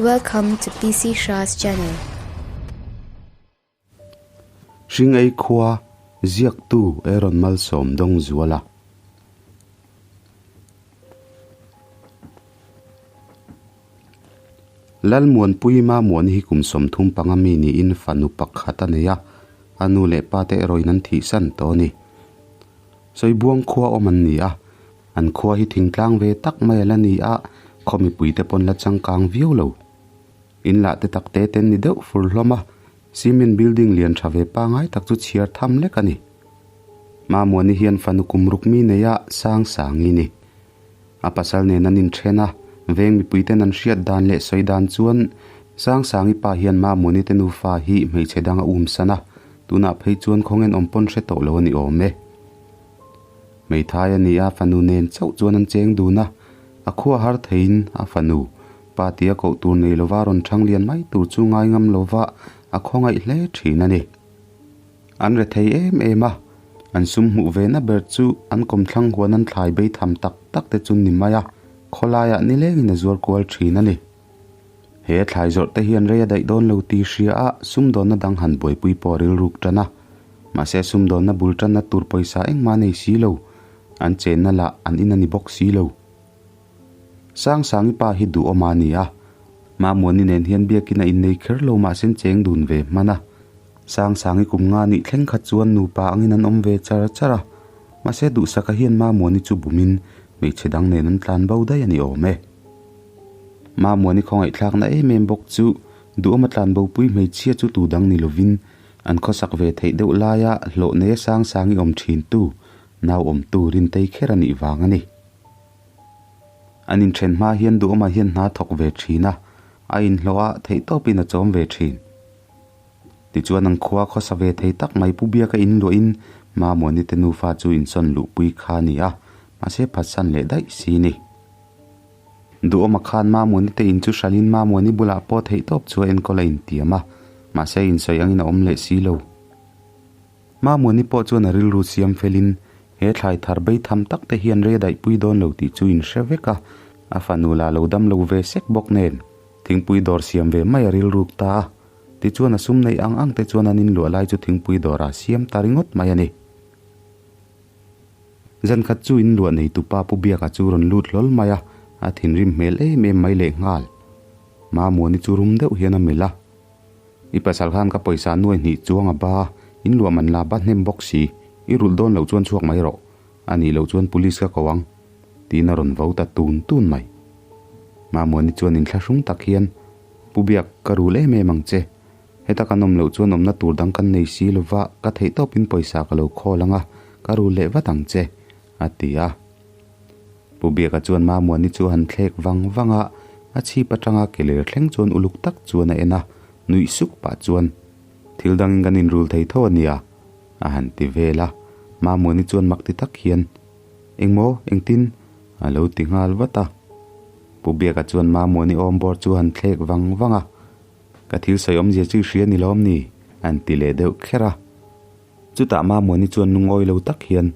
Welcome to PC Shah's channel. Hring ei khua ziaktu Aaron Malsawm Dawngzuala. Lalmuanpui Mamuani hi kum 35 mi niin fanu pakhat a nei a, a nu leh pa te erawhin an thihsan tawh a ni. Sawibuang khua awm an ni a, an khua hi thingtlang ve tak mai a la ni a, khaw mipuite pawn la changkang viau lo. In lah te tak te ten ni deuh fur hlawm a, cement building lian tha ve pangai tak chu chhiar tham lek a ni. Mamuani hian fanu kum ruk mi nei a, sang sangi ni. A pasal nen an inthen a, veng mipuiten an hriat dan leh sawi dan chuan Sangsangi pa hian Mamuani te nufa hi hmeichhe dang a um san a, tunah phei chuan khawngen awm pawn hre tawh lo a ni awm e. Hmeithai a ni a, fanu nen chauh chuan an cheng dun a, a khua har theiin a fanu, pa tia koh tur nei lova rawn thang lian mai tur chu ngai ngam lova a khawngaih hle thin a ni. An rethei em em a, an sum hmuh ve na ber chu an kawmthlang huan an thlai bei tham tak tak te chu ni mai a, khawlaiah nilengin a zuar kual thin a ni. He thlai zawrh te hian rei a daih dawn lo tih hria a, sumdawnna dang han buaipui pawh a rilruk tan a. Mahse sumdawnna bul tanna tur pawisa engmah nei si lo, an chenna lah an in a ni bawk si lo. Sangsangi pa hi duhawm a ni a, Mamuani nen hian biakin a innei kher lo mahse cheng dun ve hman a. Sangsangi kum nga nih thleng khat chuan nupa angin an awm ve char char a, mahse duhsaka hian Mamuani chu bumin hmeichhe dang nen an tlan bo daih a ni awm e. Mamuani khawngaihthlakna em em bawk chu duhawma tlan bopui hmeichhia chu tu dang ni lovin an khawsak ve theih deuh laia hlawh neia Sangsangi awm thintu nau awmtu Rintei kher a nih vang a ni. An inthen hma hian duhawma hian hna thawk ve thin a, a inhlawh a theihtawpin a chawm ve thin. Tichuan an khua khawsa ve thei tak mai Pu Biaka in luahin Mamuani te nufa chu insawn luhpui kha a ni a, mahse phatsan leh daih si ni. Duhawma khan Mamuani te in chu hralhin Mamuani bulah pawh theihtawp chu a enkawl a intiam a, mahse insawi angin a awm leh si lo. Mamuani pawh chuan a rilru siam felin he thlai thar bei tham tak te hian rei a daihpui dawn lo tih chu in hre vek a, a fanu lah lo dam lo ve sek bawk nen thingpui dawr siam ve mai a rilruk ta a, tichuan a sum neih ang ang te chuan an inluah lai chu thingpui dawrah a siam ta ringawt mai a ni. Zan khat chu inluah neitupa Pu Biaka chu rawn lut hlawl mai a, a thinrim hmel em em mai lehnghal. Mamuani chu rum deuh hian a melh a. I pasal khan ka pawisa nuai hnih chuang a ba, in luah man la ba hnem bawk si, i rulh dawn loh chuan chhuak mai rawh, a nih loh chuan police ka ko ang, tiin a rawn vo ta tun tun mai. Mamuani chuan inthlahrung tak hian, Pu Biak, ka rul em em ang che. Heta kan awm loh chuan awmna tur dang kan nei si lova, ka theih tawpin pawisa ka lo khawl ang a, ka rul leh vat ang che, a ti a. Pu Biaka chuan Mamuani chu a han thlek vang vang a, a chhip atanga ke ler thleng chuan uluk tak chuan a en a, nuih suk pah chuan, Thil dangin kan inrul thei tho a nia, a han ti vel a. Mamuani chuan mak ti tak hian, Engmaw, engtin? a lo ti nghal vat a. Pu Biaka chuan Mamuani awm bawr chu a han thlek vang vang a, Ka thil sawi awmzia chu i hria ni lawm ni? an ti leh deuh kher a. Chutah Mamuani chuan lungawi lo tak hian,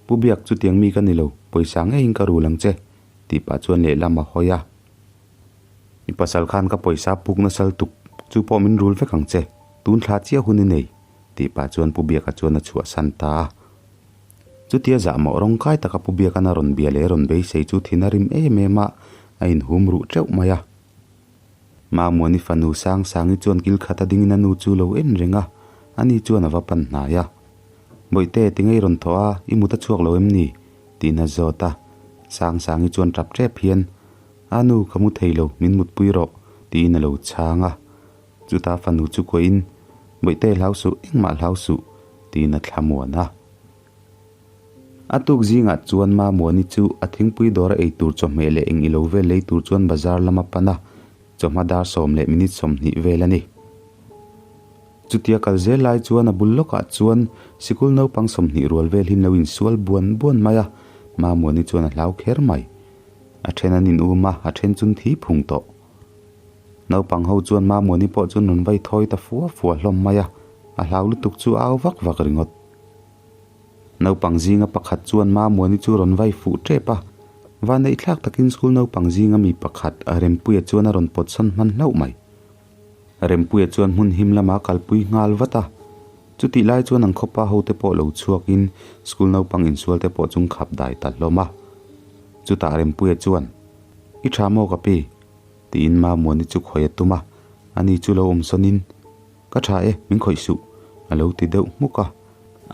Pu Biak, chutiang mi ka ni lo, pawisa ngeiin ka rul ang che, tih pah chuan lehlam a hawi a. I pasal khan ka pawisa puk nasal tuk, chu pawh min rul vek ang che, tun thla chiah hun i nei, tih pah chuan Pu Biaka chuan a chhuahsan ta a. Chutia zahmawh rawngkai taka Pu Biaka'n a rawn bia leh rawn beisei chu thin a rim em em a, a inhum ruh teuh mai a. Mamuani fanu Sangsangi chuan kil khat a dingin a nu chu lo en reng a, ani chuan a va pan hnai a. Bawihte, ti ngei rawn thawh a, i mut a chhuak lo em ni? tiin a zawt a. Sangsangi chuan tap tep hian, A nu, ka mu thei lo, min mutpui rawh, tiin a lo chhang a. Chuta fanu chu kuahin, Bawihte, hlau suh, engmah hlau suh, tiin a thlamuan a. A tuk zingah chuan Mamuani chu a thingpui dawra ei tur chawhmeh leh eng ilo vel lei tur chuan bazar lam a pan a, chawhma dar sawm leh minute 20 vel a ni. Chutia kal zel lai chuan a bul lawkah chuan sikul naupang 20 rual vel hi an lo insual buan buan mai a, Mamuani chuan a hlau kher mai. A then an in um a, a then chun thi phung tawh. Naupang ho chuan Mamuani pawh chuan rawn vai thawi ta fua fua hlawm mai a, a hlau lutuk chu a au vak vak ringawt. Naupang zinga pakhat chuan Mamuani chu rawn vai fuh tep a. Vanneih thlak takin school naupang zinga mi pakhat Rempuia chuan a rawn pawt sawn hman hlauh mai. Rempuia chuan hmun him lama kalpui nghal vat a. Chutih lai chuan an khawpa hote pawh lo chhuakin school naupang insual te pawh chung khap dai ta hlawm a. Chutah Rempuia chuan, I tha maw ka pi? tiin Mamuani chu khawih a tum a. Ani chu lo awm sawnin, Ka tha e, min khawih suh, a lo ti deuh hmuk a.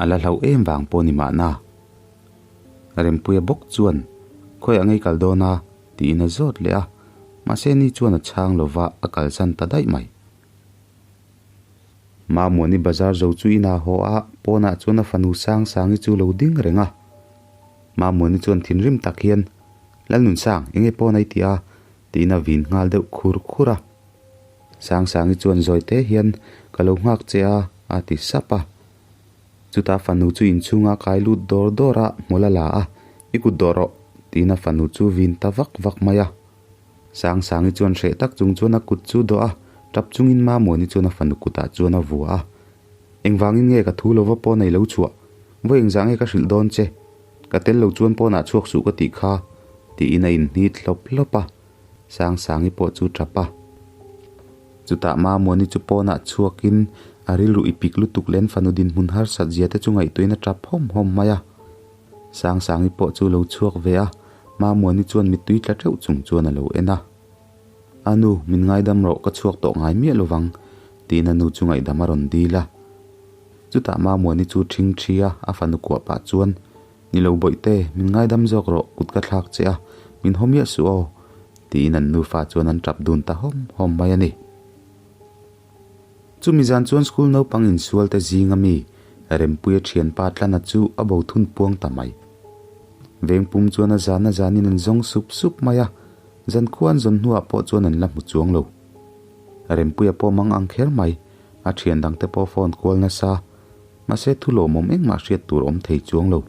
A la hlauh em vang pawh ni mahna. Rempuia bawk chuan, Khawiah ngei kal dawn a? tiin a zawt leh a, mahse ni chuan a chhang lova a kalsan ta daih mai. Mamuani bazar zo chu inah haw a, pawnah chuan a fanu Sangsangi chu lo ding reng a. Mamuani chuan thinrim tak hian, Lalnunsang, enge pawn a i ti a? tiin a vin nghal deuh khur khur a. Sangsangi chuan zawi te hian, Ka lo nghak che a, a ti sap a. Chutah fanu chu inchhunga kai lut dawr dawr a, hmawlh a la a, I kut dawh rawh, tiin a fanu chu vin ta vak vak mai a. Sangsangi chuan hreh tak chung chuan a kut chu dawh a, tap chungin Mamuani chuan a fanu kutah chuan a vua a. Engvangin nge ka thu lova pawn ei lo chhuah? Vawi engzah nge ka hrilh dawn che? Ka tel lo chuan pawnah chhuak suh ka tih kha, tiin a inhnit hlawp hlawp a. Sangsangi pawh chu tap a. Chutah Mamuani chu pawnah chhuakin a rilru i pik lutuk len fanu dinhmun harsat zia te chu ngaihtuahin a tap hawm hawm mai a. Sangsangi pawh chu lo chhuak ve a, Mamuani chuan mittui tla teuh chung chuan a lo en a. A nu, min ngaidam rawh ka chhuak tawh ngai miah lovang, tiin a nu chu ngaihdam a rawn dil a. Chutah Mamuani chu ṭhing ṭhi a, a fanu kuah pah chuan, Ni lo bawihte, min ngaidam zawk rawh, kut ka thlak che a, min haw miah suh aw, tiin an nufa chuan an tap dun ta hawm hawm mai a ni. Chumi zan chuan school naupang insual te zinga mi Rempuia thianpa Tlana chu a bo thun puang ta mai. Vengpum chuan a zan a zanin an zawng sup sup mai a, zankhua an zawn hnuah pawh chuan an la hmu chuang lo. Rempuia pawh mang ang kher mai, a thian dangte pawh phone kual nasa, Mahse thu lawmawm engmah hriat tur awm thei chuang lo.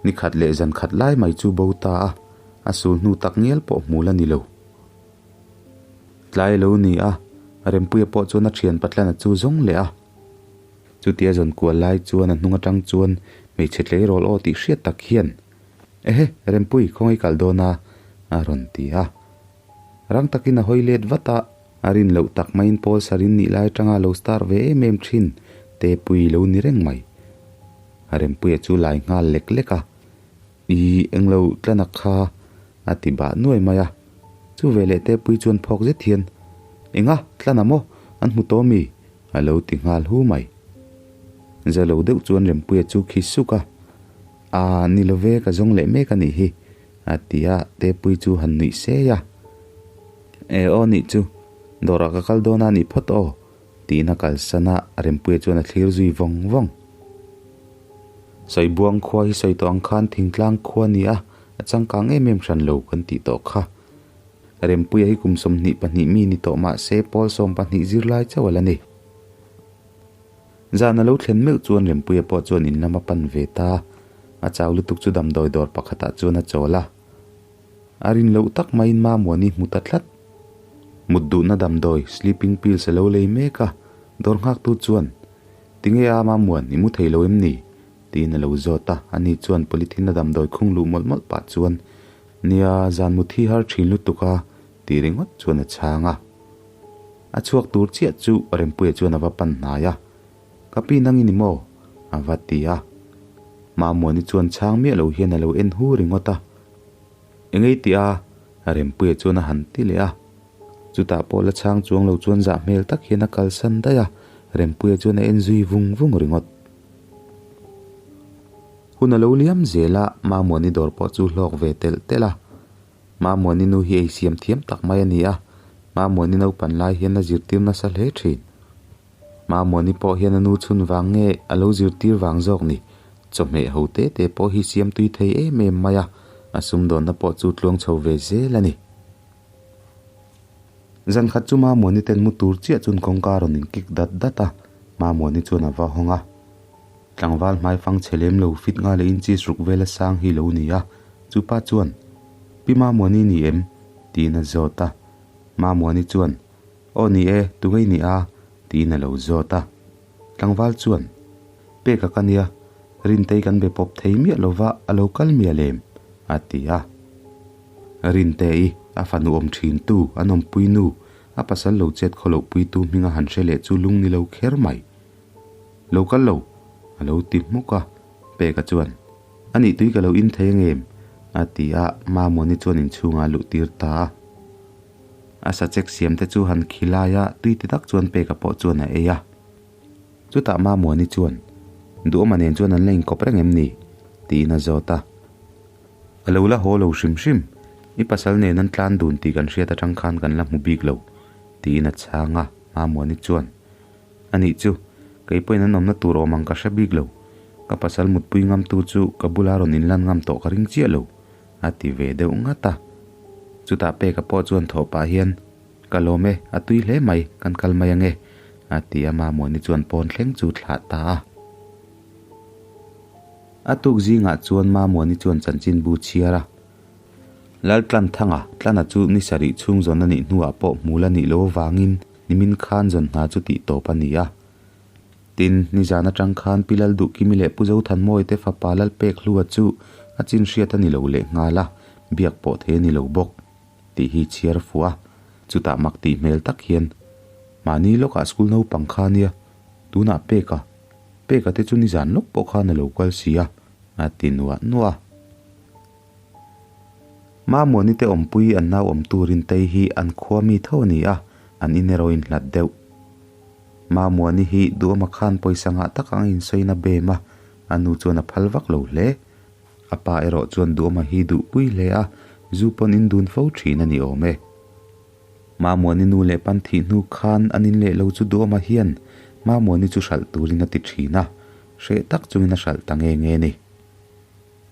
Ni khat leh zan khat lai mai chu bo ta a, a sul hnu tak ngial pawh hmu la ni lo. Tlai lo ni a, Rempuia pawh chuan a thian Patlana chu zawng leh a. Chutia zawn kual lai chuan a hnung atang chuan hmeichhe tleirawl aw tih hriat tak hian, Ehe, Rempui, khawngaih kal dawn a, a rawn ti a. Rang takin a hawi let vat a, a rin loh tak maiin Paul Sarin nih lai atanga lo star ve em em thin Tepui lo ni reng mai. A Rempuia chu lai nghal lek lek a, I englo tlanak kha a ti bah nuai mai a. Chu veleh Tepui chuan phawk zet hian, Enga, tlana maw? An hmu tawh mi? A lo ti nghal hu mai. Za lo deuh chuan Rempuia chu khi suk a, A ni lo ve, ka zawng leh mek a nih hi, a ti a, Tepui chu han nuih sei a. E aw nih chu, dawrah ka kal dawn a nih phawt aw, tiin a kalsan a, Rempuia chuan a thlir zui vawng vawng. Sawibuang khua hi sawi tawh ang khan thingtlang khua a ni a, a changkang em em hran lo kan tih tawh kha. Rempuia hi kum 22 mi ni tawh mah se pawl 12 zirlai chauh a la ni. Zan a lo thlen meuh chuan Rempuia pawh chuan in lam a pan ve ta. A chau lutuk chu damdawi dawr pakhatah chuan a chawl a. A rin loh tak maiin Mamuani hmu ta tlat. Mut duhna damdawi, sleeping pills, a lo lei mek a, dawr nghaktu chuan, Tinge a Mamuan, i mu thei lo em ni? tiin a lo zawt a. Ani chuan polythene a damdawi khung luh mawlh mawlh pah chuan, Nia, zan mut hi har thin lutuk a, ti ringawt chuan a chhang a. A chhuak tur chiah chu Rempuia chuan a va pan hnai a, Ka pi nang i ni maw? a va ti a. Mamuani chuan chhang miah lo hian a lo en hu ringawt a. Engei tih a? Rempuia chuan a han ti leh a. Chutah pawh la chhang chuang lo chuan zah hmel tak hian a kalsan daih a, Rempuia chuan a en zui vung vung ringawt. Hun a lo liam zel a, Mamuani dawr pawh chu hlawk ve telh telh a. Mamuani nu hi ei siam thiam tak mai a ni a, Mamuani naupan lai hian a zirtir nasa hle thin. Mamuani pawh hian a nu chhun vang nge a lo zirtir vang zawk ni, chawhmeh ho te te pawh hi siam tui thei em em mai a, a sumdawnna pawh chu tluang chho ve zel a ni. Zan khat chu Mamuani ten mu tur chiah chun kawngka rawn in kik dat dat a, Mamuani chuan a va hawng a. Tlangval hmaifang chhe lem lo fit nga leh inches ruk vela sang hi lo ni a, chupa chuan, Pi Mamuani ni em? tiin a zawt a. Mamuani chuan, Aw ni e, tungei ni a? tiin a lo zawt a. Tlangval chuan, Peka ka nia, Rintei kan be pawp thei miah lova a lo kal miah lem, a ti a. Rinte-i, a fanu awm thintu, an awmpui nu, a pasal lo chet khaw loh puitu hminga han hre leh chu lung ni lo kher mai. Lo kal lo, a lo ti hmuk a, Peka chuan, A nih tui ka lo in thei ang em? a ti a, Mamawni chuan inchhungah a luh tir ta a. A sachek siam te chu han khi lai a, tui ti tak chuan Peka pawh chuan a ei a. Chutah Mamuani chuan, Duhawma nen chuan an la inkawp reng em ni? tiin a zawt a. A lo la haw lo hrim hrim, i pasal nen an tlan dun tih kan hriat atang khan kan la hmu bik lo, tiin a chhang a, Mamuani chuan, A nih chu, kei pawhin an awmna tur awm ang ka hre bik lo, ka pasal mutpui ngamtu chu ka bula rawn inlan ngam tawh ka ring chiah lo, a ti ve deuh ngat a. Chutah Peka pawh chuan thawh pah hian, Ka lawm e, a tui hle mai, kan kal mai ange, a ti a Mamawni chuan pawn thleng chu thlah ta a. A tuk zingah chuan Mamawni chuan chanchinbu chhiar a. Laltlanthanga, Tlana chu ni sarih chhung zawn a nih hnuah pawh hmul a nih loh avangin nimin khan zawn hna chu tih tawp a ni a. Tin, nizan atang khan Pi Lalduhkimi leh Pu Zothanmawii te fapa Lalpekhlua chu a chin hriat a ni lo leh nghal a, biak pawh thei a ni lo bawk. Tih hi chhiar fuh a, chutah mak tih hmel tak hian, Mahni lawkah school naupang kha nia, tunah Peka, Peka te chu nizan lawk pawh khan a lo kal si a, a ti nuah nuah a. Mamuani te awmpui an nau awm turin tei hi an khua mi tho a ni a, an in erawh in hlat deuh. Mamuani hi Duhawma khan pawisa ngah tak ang a insawina bem a, a nu chuan a phal vak lo hle. A pa erawh chuan Duhawma hi duhpui hle a, zu pawn in dun fo thin a ni awm e. Mamuani nu leh pan thih hnu khan an in leh lo chu Duhawma hian Mamuani chu hralh turin a ti thin a, hreh tak chungin a hralh ta nge nge ni.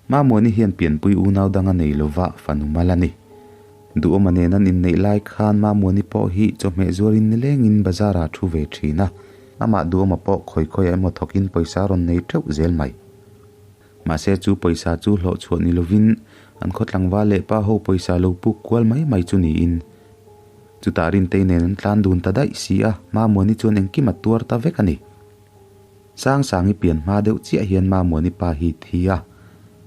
Mamuani hian pianpui unau dang a nei lova fanu mal a ni. Duhawma nen an inneih lai khan Mamuani pawh hi chawhmeh zuarin nilengin bazar ah thu ve thin a, amah Duhawma pawh khawi khawiah emaw thawkin pawisa a rawn nei teuh zel mai. Mahse chu pawisa chu hlawh chhuah ni lovin an khaw tlangval leh pa ho pawisa lo puk kual mai mai chu niin chutah Rintei nen an tlan dun ta daih si a, Mamuani chuan engkim a tuar ta vek a ni. Sangsangi pian hma deuh chiah hian Mamuani pa hi thi a,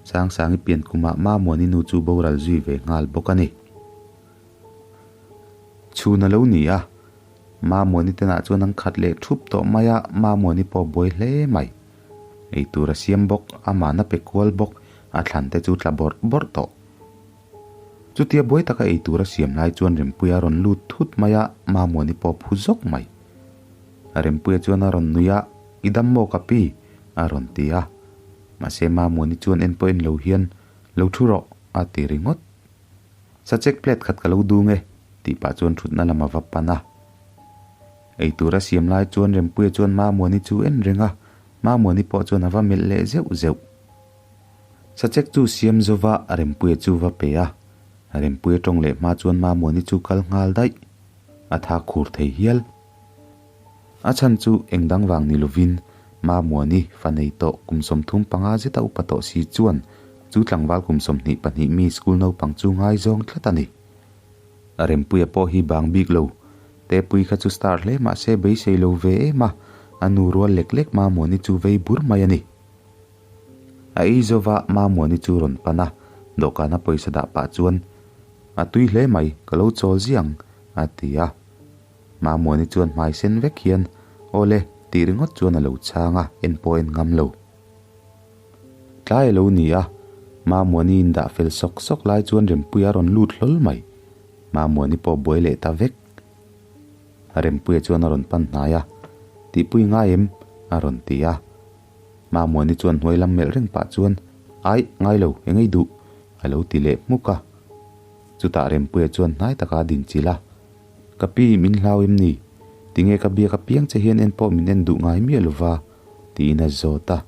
Sangsangi pian kumah Mamuani nu chu boral zui ve nghal bawk a ni. Chhun a lo ni a, Mamuani tenah chuan an khat leh thup tawh mai a, Mamuani pawh buai hle mai. Ei tur a siam bawk, amahna pe kual bawk, a thlan te chu tla bawrh bawrh tawh. Chutia buai taka ei tur a siam lai chuan Rempuia a rawn lut thut mai a, Mamuani pawh phu zawk mai. Rempuia chuan a rawn nui a, I dam maw ka pi? a rawn ti a. Mahse Mamuani chuan en pawh en lo hian, Lo thu rawh, a ti ringawt. Sachek plate khat ka lo dung e, tih pah chuan thutna lam a va pan a. Eitur a siam lai chuan Rempuia chuan Mamuani chu en reng a, Mamuani pawh chuan a va melh leh zeuh zeuh. Sachek chu siam zova Rempuia chu va pe a, Rempuia tawng leh hma chuan Mamuani chu kal nghal daih. A tha khur thei hial. A chhan chu eng dang vang ni lovin Mamuani fa nei tawh kum 35 zeta upa tawh si chuan chu tlangval kum 22 mi school naupang chu ngaizawng tlat a ni. Rempuia pawh hi bang bik lo. Tepui kha chu star hle mah se beisei lo ve em a, a nu rual lek lek Mamuani chu vei bur mai a ni. A ei zova Mamuani chu rawn pan a, dawhkana pawisa dah pah chuan, A tui hle mai, ka lo chawl ziang, a ti a. Mamuani chuan hmai sen vek hian, Aw le, tih ringawt chuan a lo chhang a, en pawh en ngam lo. Tlai a lo ni a, Mamuani indah fel sawk sawk lai chuan Rempuia a rawn lut hlawl mai. Mamuani pawh buai leh ta vek. Rempuia chuan a rawn pan hnai a, Tihpui ngai em? a rawn ti a. Mamuani chuan hnuai lam melh reng pah chuan, Aih, ngai lo, eng ei duh? a lo ti leh hmuk a. Chutah Rempuia chuan hnai taka a dinchilh a. Ka pi, min hlau em ni? Tinge ka biak apiang che hian en pawh min en duh ngai miah lova? tiin a zawt a.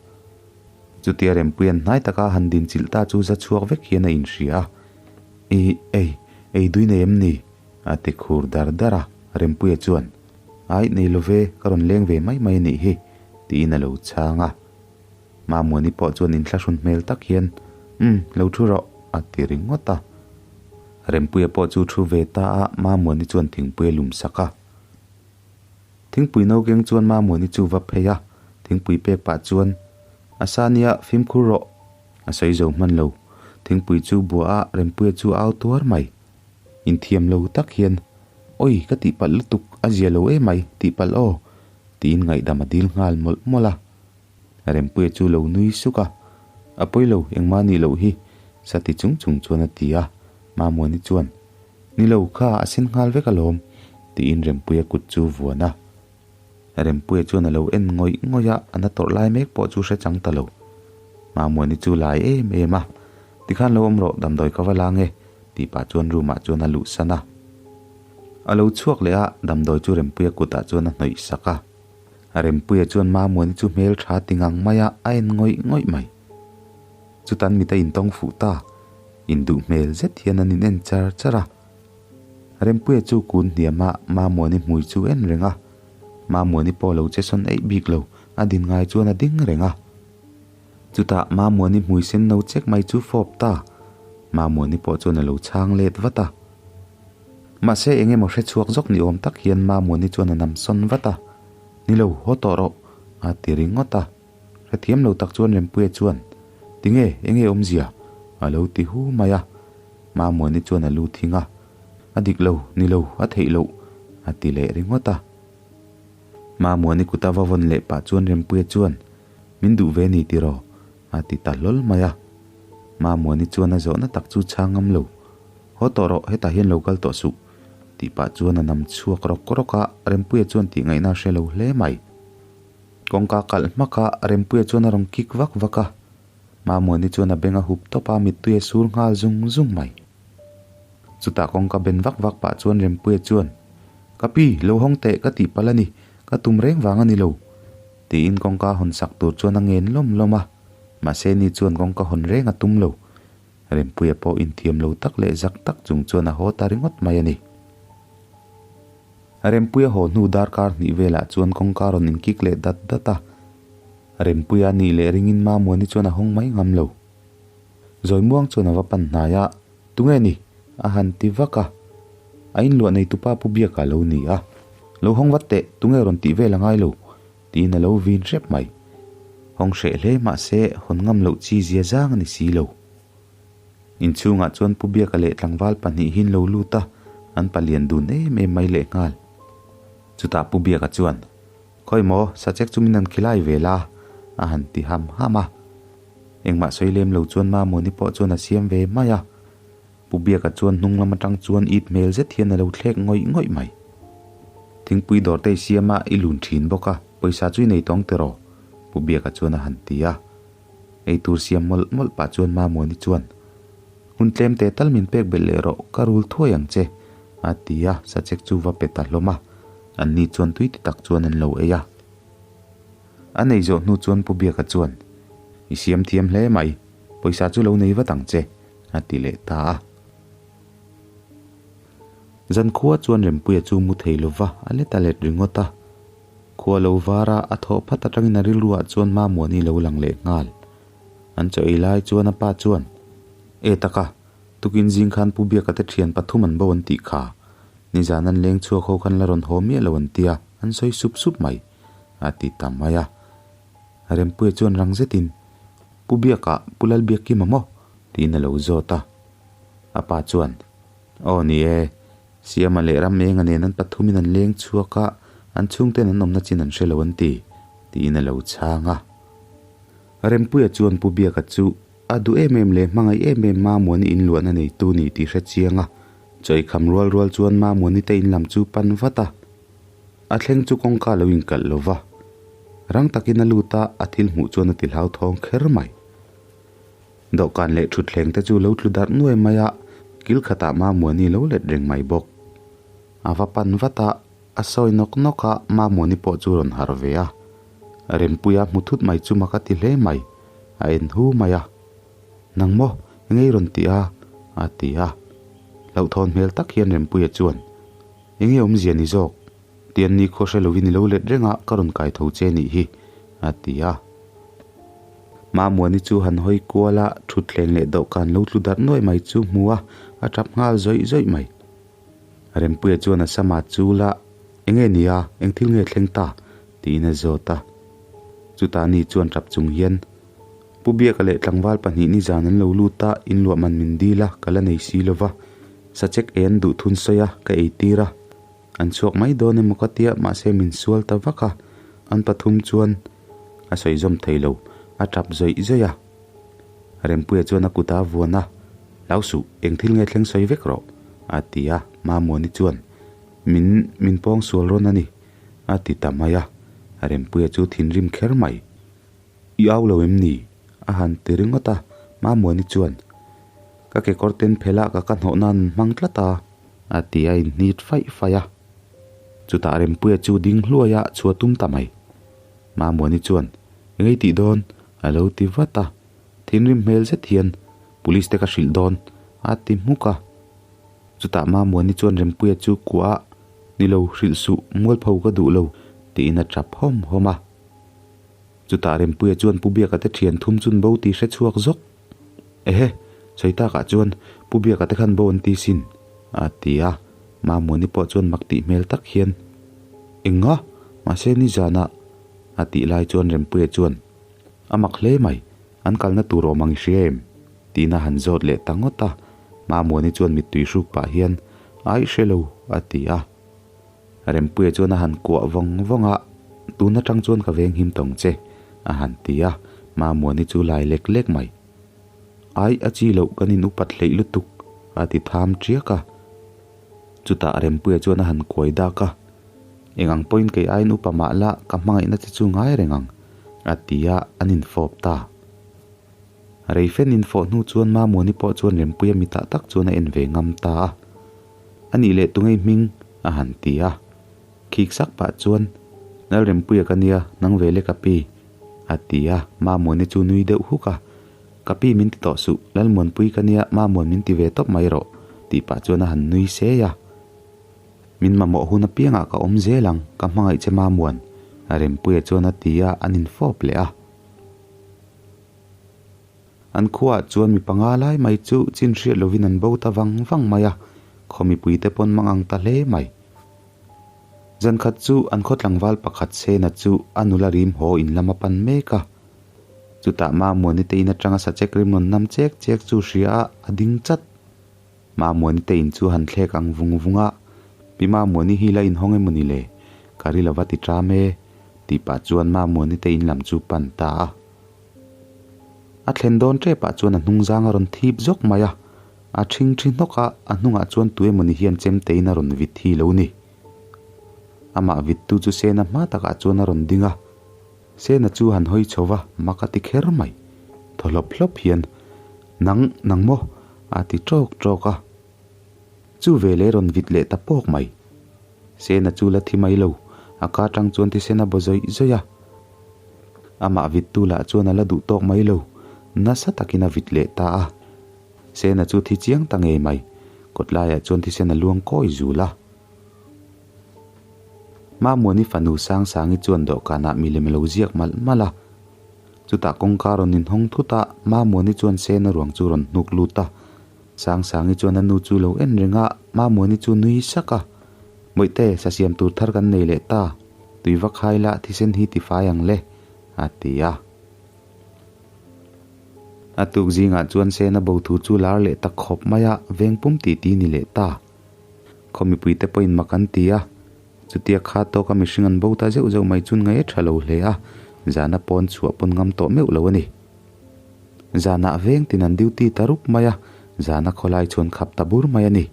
Chutia Rempuia'n hnai taka han dinchilh ta chu za chhuak vek hian a inhria a. I, ei, ei dui nei em ni? a ti khur dar dar a. Rempuia chuan, Aih, nei lo ve, ka rawn leng ve mai mai a nih hi, tiin a lo chhang a. Mamuani pawh chuan inthlahrun hmel tak hian, Umm, lo thu rawh, a ti ringawt a. Rempuia pawh chu thu ve ta a, Mamuani chuan thingpui a lum sak a. Thingpui no keng chuan Mamuani chu va phei a, thingpui pek pah chuan, A sa nia, fimkhur rawh, a sawi zo hman lo. Thingpui chu buah a, Rempuia chu a au tuar mai. Inthiam lo tak hian, Awi, ka tihpalh lutuk, a zia lo emai, tihpalh aw, tiin ngaihdam a dil nghal mawlh mawlh a. Rempuia chu lo nui suk a, A pawi lo, engmah nih loh hi, sa ti chung chung chuan a ti a. Mamuani chuan, Ni lo, kha a sen nghal vek alawm, tiin Rempuia kut chu vuan a. Rempuia chuan a lo en ngawih ngawih a, a na tawrh lai mek pawh chu hre chang ta lo. Mamuani chu lai em em a, Tikhan lo awm rawh, damdawi ka va la nge, tih pah chuan room ah chuan a luh san a. A lo chhuak leh a, damdawi chu Rempuia kutah chuan a hnawih sak a. Rempuia chuan Mamuani chu hmel tha ti ngang mai a, a en ngawih ngawih mai. Chutan mit a intawng fuh ta, induh hmel zet hian an in en char char a. Rempuia chu kun hniam a, Mamuani hmui chu en reng a. Mamuani pawh lo che sawn eih bik lo, a din ngai chuan a ding reng a. Chutah Mamuani hmui sen no chek mai chu fawp ta. Mamuani pawh chuan a lo chhang let vat a. Mahse eng emaw hre chhuak zawk ni awm tak hian Mamuani chuan a nam sawn vat a, Ni lo, haw tawh rawh, a ti ringawt a. Hrethiam lo tak chuan Rempuia chuan, Tinge, enge awmzia? a lo ti hu mai a. Mamuani chuan a lu thing a, A dik lo, ni lo, a theih loh, a ti leh ringawt a. Mamuani kut a va vawn leh pah chuan Rempuia chuan, Min duh ve ni tiraw? a ti ta hlawl mai a. Mamuani chuan a zawhna tak chu chhang ngam lo. Haw tawh rawh, hetah hian lo kal tawh suh, tih pah chuan a nam chhuak rawk rawk a, Rempuia chuan tih ngaihna a hre lo hle mai. Kawngka kalh hmak a, Rempuia chuan a rawn kik vak vak a. Mamuani chuan a beng a hup tawp a, mittui a sur nghal zung zung mai. Chutah kawngka ben vak vak pah chuan Rempuia chuan, Ka pi, lo hawng teh ka tih palh a ni, ka tum reng vang a ni lo, tiin kawngka hawn sak tur chuan a ngen lawm lawm a. Mahse ni chuan kawngka hawn reng a tum lo. Rempuia pawh inthiam lo tak leh zak tak chung chuan a haw ta ringawt mai a ni. Rempuia haw hnu darkar hnih velah chuan kawngka rawn inkik leh dat dat a. Rempuia nih leh ringin Mamuani chuan a hawng mai ngam lo. Zawimuang chuan a va pan hnai a, Tunge ni? a han ti vak a. A inluah neitupa Pu Biaka lo ni a. Lo hawng vat teh, tunge rawn tih vel a ngai lo? tiin a lo vin hrep mai. Hawng hreh hle mahse hawn ngam loh chi zia zang a ni si lo. Inchhungah chuan Pu Biaka leh tlangval pahnihin lo lut a, an palian dun em em mai lehnghal. Chutah Pu Biaka chuan, Khawi maw, sachek chu min han khilai ve la, a han ti ham ham a. Engmah sawi lem lo chuan Mamawni pawh chuan a siam ve mai a. Pu Biaka chuan hnung lam atang chuan it hmel zet hian a lo thlek ngawih ngawih mai. Thingpui dawr te i siam a, i lun thin bawk a, pawisa chu i nei tawng tiraw? Pu Biaka chuan a han ti a. Eitur siam mawlh mawlh pah chuan Mamuani chuan, Hun tlem teh tal min pek belh leh rawh, ka rul thuai ang che, a ti a, sachek chu va pe ta hlawm a. Anni chuan tui ti tak chuan an lo ei a. A nei zawh hnu chuan Pu Biaka chuan, I siam thiam hle mai, pawisa chu lo nei vat ang che, a ti leh ta a. Zankhua chuan Rempuia chu mu thei lova a let a let ringawt a. Khua lo var a, a thawh phat atangin a rilruah chuan Mamuani lo lang leh nghal. An chaw ei lai chuan a pa chuan, E taka, tukin zing khan Pu Biaka te thian pathum an bo an tih kha. Nizan an leng chhuak ho khan la rawn haw miah lo an tia, an sawi sup sup mai, a ti ta mai a. Rempuia chuan rang zetin, Pu Biaka, Pu Lalbiakkima maw? tiin a lo zawt a. A pa chuan, Aw ni e, Siama leh ram enga nen an pathumin an leng chhuak a, an chhungten an awmna chin an hre lo an ti, tiin a lo chhang a. Rempuia chuan Pu Biaka chu a duh em em leh hmangaih em em Mamuani inluahna neitu ni tih hre chiang a, chawikham rual rual chuan Mamuani te in lam chu pan vat a. A thleng chu kawngka lo inkalh lo va, rang takin a lut a, a thil hmuh chuan a ti hlauthawng kher mai. Dawhkan leh thutthleng te chu lo tlu darh nuai mai a, kil khatah Mamuani lo let reng mai bawk. A va pan vat a, a sawi nawk nawk a, Mamuani pawh chu rawn harh ve a. Rempuia hmu thut mai chu mak a ti hle mai, a en hu mai a. Nang maw, eng ei rawn ti a? a ti a. Hlauhthawn hmel tak hian Rempuia chuan, Enge awmzia ni zawk? Tian ni khaw hre lovin i lo let reng a, ka rawn kai tho che nih hi, a ti a. Mamuani chu han hawi kual a, thutthleng leh dawhkan lo tlu darh nuai mai chu hmu a, a tap nghal zawih zawih mai. Rempuia chuan a sama chul a, Enge ni a, eng thil nge thleng ta? tiin a zawt a. Chutah ni chuan tap chung hian, Pu Biaka leh tlangval pahnih nizan an lo lut a, inluah man min dil a, ka la nei si lo va. Sachek ei an duh thun sawi a, ka ei tir a. An chhuak mai dawn emaw ka tia, mahse min sual ta vak a. An pathum chuan a sawi zawm thei lo, a tap zawih zawih a. Rempuia chuan a kut a vuan a, Hlau suh, eng thil nge thleng sawi vek rawh, a ti a. Mamuani chuan, Min, min pawng sual rawn a ni, a ti ta mai a. Rempuia chu thinrim kher mai. I au lo em ni? A han ti ringawt a, Mamuani chuan, Ka kekawr ten phel ah ka ka hnawh nan an hmang tlat a, a ti a inhnit faih faih a. Chutah Rempuia chu ding hluai a chhuah tum ta mai. Mamuani chuan, Engei tih dawn? a lo ti vat a. Thinrim hmel zet hian, Police te ka hrilh dawn, a ti hmuk a. Chutah Mamuani chuan Rempuia chu kuah a, Ni lo, hrilh suh, mualpho ka duh lo, tiin a tap hawm hawm a. Chutah Rempuia chuan Pu Biaka te thian thum chun bo tih hre chhuak zawk. Ehe, sawi takah chuan Pu Biaka te khan bo an ti sin, a ti a. Mamuani pawh chuan mak tih hmel tak hian, Enga? Mahse nizanah? a tih lai chuan Rempuia chuan, A mak hle mai, an kalna tur awm ang i hria em? tiin a han zawt leh ta ngawt a. Mamuani chuan mittui hruk pah hian, Aih hre lo, a ti a. Rempuia chuan a han kuah vawng vawng a, Tun atang chuan ka veng him tawng che, a han ti a, Mamuani chu lai lek lek mai. Ai, a chi loh kan in upat hleih lutuk, a ti tham tiak a. Chutah Rempuia chuan a han kuai dak a, Eng ang pawhin kei aiin upa mah la, ka hmangaihna che chu ngai reng ang, a ti a, an infawp ta. Reifen infawh hnu chuan Mamuani pawh chuan Rempuia mitah tak chuan a en ve ngam ta a. A nih leh tungei hming? a han ti a. Khik sak pah chuan, Lalrempuia ka nia, nang ve le ka pi, a ti a. Mamuani chu nui deuh huk a. Ka pi min ti tawh suh, Lalmuanpui ka nia, Mamuan min ti ve tawp mai rawh, tih pah chuan a han nui sei a. Min mamawh hun apiangah ka awm zel ang, ka hmangaih che Mamuan, Rempuia chuan a ti a, an infawp leh a. An khuaah chuan mi panga lai mai chu chin hriat lovin an bo ta vang vang mai a, khaw mipuite pawn mang ang ta hle mai. Zan khat chu an khaw tlangval pakhat Sena chu a nula rim haw in lam a pan mek a. Chutah Mamuani te in atanga sachek rim rawn nam chek chek chu hria a, a ding chat. Mamuani te in chu han thlek ang vung vung a, Pi Mamuani hi la inhawng emaw ni le? Ka ri lova ti ṭam e, tih pah chuan Mamuani te in lam chu pan ta a. A thlen dawn ṭep ah chuan a hnung zang a rawn thip zawk mai a, a ṭhing ṭhi hnawk a, a hnungah chuan tu emawni hian chemtein a rawn vit hi lo ni. Amah vittu chu Sena hma takah chuan a rawn ding a, Sena chu han hawi chho va, mak a ti kher mai. Thaw hlawp hlawp hian, Nang, nang maw? a ti ṭawk ṭawk a. Chu veleh rawn vit leh ta pawk mai. Sena chu la thi mai lo, a ka ṭang chuan thisen a baw zawih zawih a. Amah vittu lah chuan a la duh tawk mai lo, nasa takin a vit leh ta a. Sena chu thi chiang ta ngei mai, kawt laiah chuan thisen a luang kawi zul a. Mamuani fanu Sangsangi chuan dawhkanah milem a lo ziak malh malh a. Chutah kawngka rawn inhawng thut a, Mamuani chuan Sena ruang chu rawn hnuk lut a. Sangsangi chuan a nu chu lo en reng a, Mamuani chu nui sak a. Bawihte, sa siam tur thar kan nei leh ta. Tui va khai la, thisen hi ti fai ang le, a ti a. A tuk zingah chuan Sena bo thu chu lar leh ta khawp mai a, veng pum tih ti ni leh ta. Khaw mipuite pawhin mak an ti a, chutia kha tawka mihring an bo ta zeuh zeuh mai chun ngaih a tha lo hle a, zana pawn chhuah pawn ngam tawh meuh lo a ni. Zanah veng tin an duty ta rup mai a, zana khawlai chuan khap ta bur mai a ni.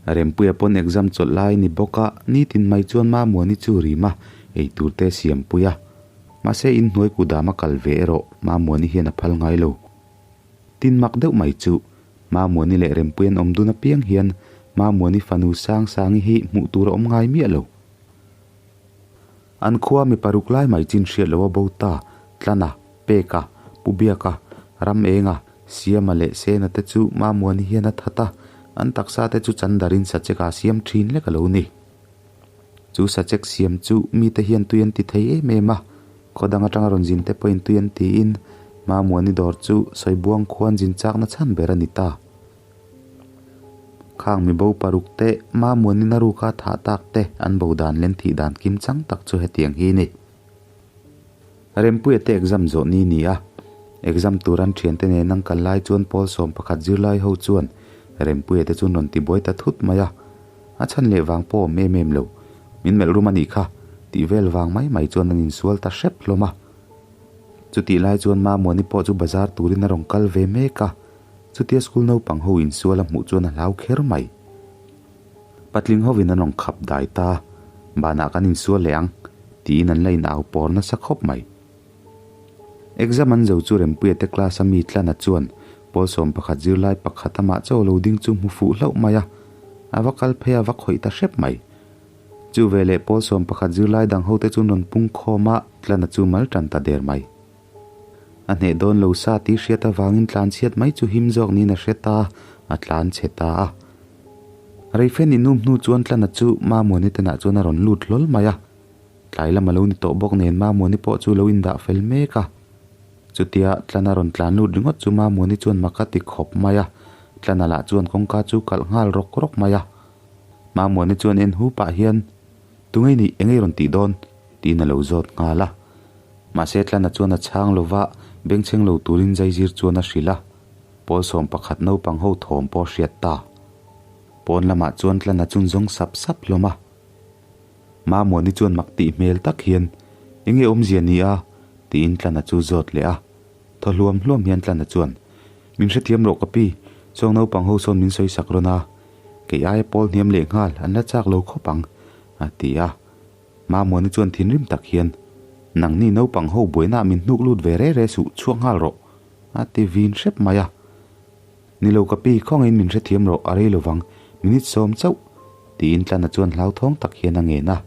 Rempuia pawn exam chawlh lai a ni bawk a, nitin mai chuan Mamuani chu rim a, eitur te siam pui a. Mahse inhnuai kudam a kal ve erawh Mamuani hian a phal ngai lo. Tin mak deuh mai chu, Mamuani leh Rempuia an awm dun apiang hian Mamuani fanu Sangsangi hi hmuh tur a awm ngai miah lo. An khua mi paruk lai mai chin hriat lo a bo ta, Tlana, Peka, Pu Biaka, Ramenga, Siama leh Sena te chu Mamuani hian a that a, an taksa te chu chandarin sachek a siam thin lek a lo ni. Chu sachek siam chu mite hian tui an ti thei em em a, khaw dang atanga rawn zin te pawhin tui an tiin Mamuani dawr chu Sawibuang khuan zin chakna chhan ber a ni ta. Khang mibo paruk te, Mamuani naruka thah tak te an bo dan len thih dan kim chang tak chu hetiang hi a ni. Rempuia te exam zawh ni ni a, exam tur an thiante nen an kal lai chuan pawl 11 zirlai ho chuan Rempuia te chu an rawn tibuai ta thut mai a, a chhan leh vang pawh awm em em lo, min melh rum a nih kha tih vel vang mai mai chuan an insual ta hrep hlawm a. Chutih lai chuan Mamuani pawh chu bazar turin a rawn kal ve mek a, chutia school naupang ho insual a hmuh chuan a hlau kher mai. Patling hovin an rawn khap dai ta, banah kan insual leh ang, tiin an la in au pawr nasa khawp mai. Exam an zo chu Rempuia te class a mi Tlana chuan pawl 11 zirlai pakhat amah chaw lo ding chu hmu fuh hlauh mai a, a va kal phei a va khawih ta hrep mai. Chu veleh pawl 11 zirlai dang hote chu an rawn pung khawm a, Tlana chu mal tan ta der mai. A hneh dawn lo sa tih hriat avangin tlan chhiat mai chu him zawk niin a hre ta, a tlan chhe ta a. Reifen inum hnu chuan Tlana chu Mamuani tenah chuan a rawn lut hlawl mai a. Tlai lam a lo ni tawh bawk nen Mamuani pawh chu lo indah fel mek a. Chutia Tlana rawn tlan lut ringawt chu Mamuani chuan mak a ti khawp mai a, Tlana lah chuan kawngka chu kalh nghal rawk rawk mai a. Mamuani chuan en hu pah hian, Tungei nih engei rawn tih dawn? tiin a lo zawt nghal a. Mahse Tlana chuan a chhang lova, bengchheng lo turin zaizir chuan a hrilh a. Pawl 11 naupang ho thawm pawh a hriat ta. Pawn lamah chuan Tlana chun zawng sap sap hlawm a. Mamuani chuan mak tih hmel tak hian, Enge awmzia ni a? tiin Tlana chu zawt leh a. Thaw hluam hluam hian Tlana chuan, Min hrethiam rawh ka pi, chuang naupang ho sawn min sawi sak rawn a. Kei aia pawl hniam leh nghal an la chak lo khawp ang, a ti a. Mamuani chuan thinrim tak hian, Nangni naupang ho buainaah min hnuk lut ve re re suh, chhuak nghal rawh, a ti vin hrep mai a. Ni lo ka pi, khawngaihin min hrethiam rawh, a rei lovang, minute 10 chauh, tiin Tlana chuan hlauthawng tak hian a ngen a.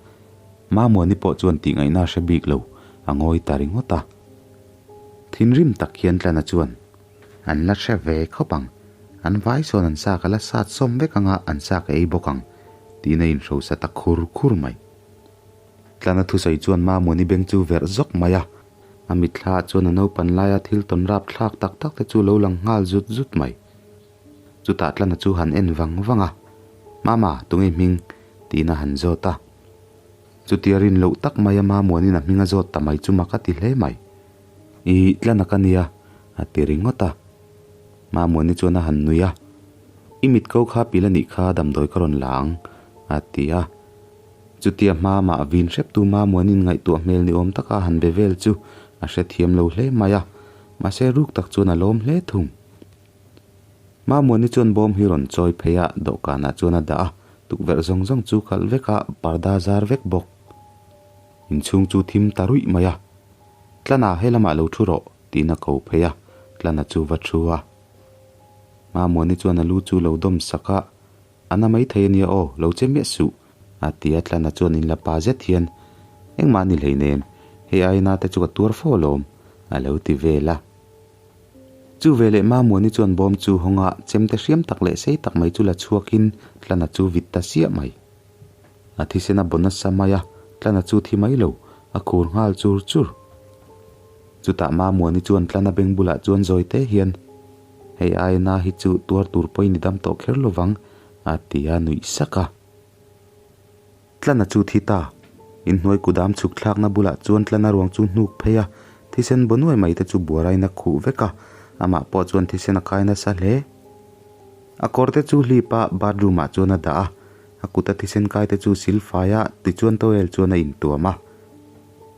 Mamuani pawh chuan tihngaihna a hre bik lo, a ngawi ta ringawt a. Thinrim tak hian Tlana chuan, An la hre ve khawp ang, an vai sawn an sa ka la sat sawm vek anga an sa ka ei bawk ang, tiin a inhrosa ta khur khur mai. Tlana thusawi chuan Mamuani beng chu verh zawk mai a, a mitthla ah chuan a naupan laia thil tawn rap thlak tak tak te chu lo lang nghal zut zut mai. Chutah Tlana chu han en vang vang a, Mama, tunge hming? tiin a han zawt a. Chutia rin loh tak maia Mamuani'n a hming a zawt ta mai chu mak a ti hle mai. I Tlana ka nia, a ti ringawt a. Mamuani chuan a han nui a, I mit ko kha pil a nih kha damdawi ka rawn la ang, a ti a. Chutia hma mah vin hreptu Mamuani'n ngaihtuah hmel ni awm taka han be vel chu a hrethiam lo hle mai a, mahse ruk tak chuan a lawm hle thung. Mamuani chuan bawm hi rawn chawi phei a, dawhkanah chuan a dah a, tukverh zawng zawng chu kalh vek a, parda zar vek bawk. Inchhung chu thim ta ruih mai a, Tlana he lamah lo thu rawh, tiin a ko phei a, Tlana chu va thu a. Mamuani chuan a lu chu lo dawm sak a, A na maithei a nia aw, lo che miah suh, a ti a, Tlana chuan inla pa zet hian, Engmah a ni hleinem, hei aina te chu ka tuar fo alawm, a lo ti vel a. Chu veleh Mamuani chuan bawm chu hawng a, chemte hriam tak leh sei tak mai chu la chhuakin Tlana chu vit ta siah mai. A thisen a baw nasa mai a, Tlana chu thi mai lo, a khur nghal chur chur. Chutah Mamuani chuan Tlana beng bulah chuan zawi te hian, Hei aina hi chu tuar tur pawhin i dam tawh kher lovang, a ti a nuih sak a. Tlana chu thi ta. Inhnuai kudam chhuk thlakna bulah chuan Tlana ruang chu hnuk phei a, thisen baw nuai mai te chu buarain a khuh vek a, amah pawh chuan thisen a kai nasa hle. A kawr te chu hlip a, bathroom ah chuan a dah a, a kuta thisen kai te chu sil fai a, tichuan towel chuan a intuam a.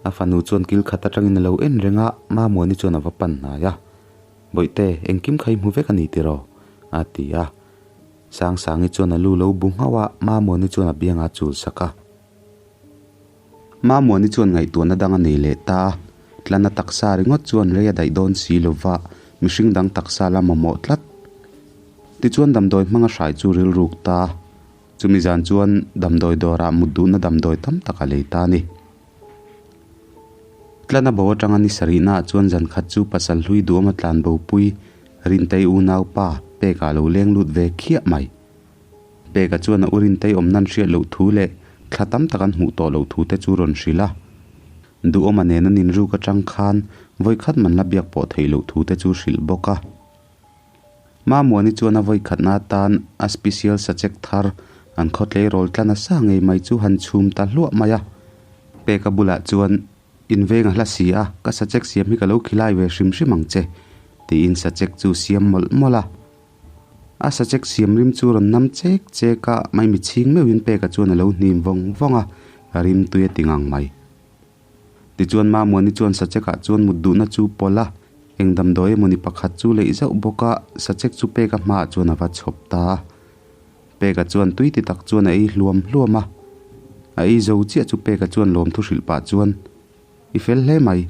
A fanu chuan kil khat atangin a lo en reng a, Mamuani chuan a va pan hnai a. Bawihte, engkim kha i hmu vek a ni tiraw? a ti a. Sangsangi chuan a lu lo bu nghauh a, Mamuani chuan a bianga a chul sak a. Mamuani chuan ngaihtuahna dang a nei leh ta a, Tlana taksa ringawt chuan rei a daih dawn si lova, mihring dang taksa la mamawh tlat. Tichuan damdawi hmanga hrai chu rilruk ta a, chumi zan chuan damdawi dawrah mut duhna damdawi tam tak a lei ta a ni. Tlana bo atanga ni sarihnaah chuan zan khat chu pasal hlui duhawma tlan bopui Rintei unaupa Peka lo leng lut ve khiah mai. Peka chuan a u Rintei awm nan hriat loh thu leh thla tam tak an hmuh tawh loh thu te chu rawn hrilh a. Duhawma nen an inruk atang khan vawikhat man la biak pawh theih loh thu te chu hrilh bawk a. Mamuani chuan a vawikhatna atan a special sachek thar an khaw tleirawl tla nasa ngei mai chu han chhum ta hluah mai a. Peka bulah chuan, In veng a hla si a, ka sachek siam hi ka lo khilai ve hrim hrim ang che, tiin sachek chu siam mawlh mawlh a. A sachek siam rim chu rawn nam chek chek a, maimi chhing meuhin peka chuan a lo hnim vawng vawng a, rim tui a ti ngang mai. Tichuan Mamuani chuan sachekah chuan mut duhna chu pawlh a, eng damdawi emawni pakhat chu leih zauh bawk a, sachek chu peka hmaah chuan a va chhawp ta a. Peka chuan tui ti tak chuan a ei hluam hluam a. A ei zo chiah chu Peka chuan lawmthu hrilh pah chuan, I fel hle mai.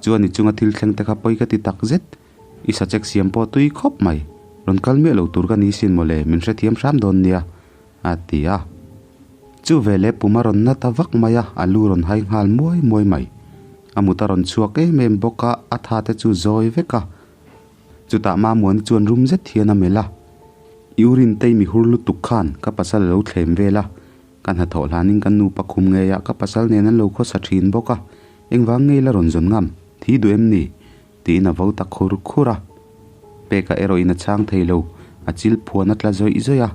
Chuan i chunga thil thleng te kha pawi ka ti tak zet. I sachek siam pawh tui khawp mai. Rawn kal miah lo tur ka ni sin mawle, min hrethiam hram dawn nia, a ti a. Chu veleh pum a rawn na ta vak mai a, a lu rawn hai nghal muai muai mai. A mut a rawn chhuak em em bawk a, a tha te chu zawi vek a. Chutah Mamuani chuan rum zet hian a melh a, I u Rintei mi hur lutuk khan ka pasal a lo thlem vel a, ka hnathawh hlanin kan nupa khum ngeiah ka pasal nen an lo khawsa thin bawk a, engvang ngei la rawn zawn ngam, thi duh em ni? tiin a vo ta khur khur a. Peka erawhin a chhang thei lo, a chil phuan a tla zawih zawih a.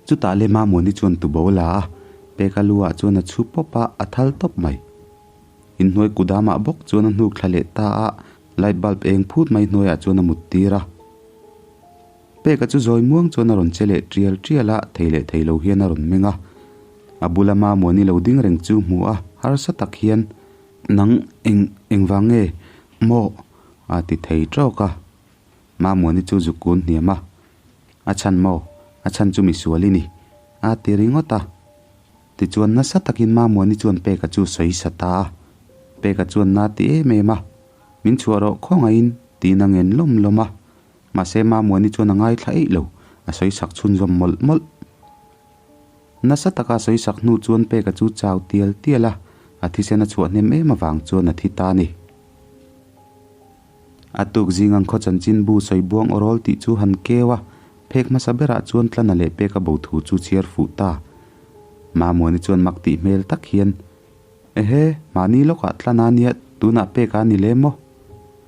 Chutah le Mamuani chuan tubo la a, Peka lu ah chuan a chhu pawp a, a thal tawp mai. Inhnuai kudamah bawk chuan a hnuk thla leh ta a, light bulb eng phut mai hnuaiah chuan a mut tir a. Peka chu zawi muang chuan a rawn che leh tial tial a, thei leh thei lo hian a rawn meng a. A bula Mamuani lo ding reng chu hmu a, harsa tak hian, Nang eng engvang nge maw? a ti thei tawk a. Mamuani chu zuk kun hniam a, A chhan maw? A chhan chu misual i ni, a ti ringawt a. Tichuan nasa takin Mamuani chuan Peka chu sawi sa ta a. Peka chuan na ti em em a, Min chhuah rawh khawngaihin, tiin a ngen lawm lawm a. Mahse Mamuani chuan a ngaithla eih lo, a sawi sak chhunzawm mawlh mawlh. Nasa taka sawi sak hnu chuan Peka chu chau tial tial a, a thisen a chhuah hnem em avang chuan a thi ta a ni. A tuk zing ang khaw chanchin bu sawi buang aw rawl tih chu han keu a, phek hmasa berah chuan tlana leh peka bo thu chu chhiar fuh ta. Mamuani chuan mak tih hmel tak hian, Ehe, mahni lawkah tlana nia tunah peka a ni le maw?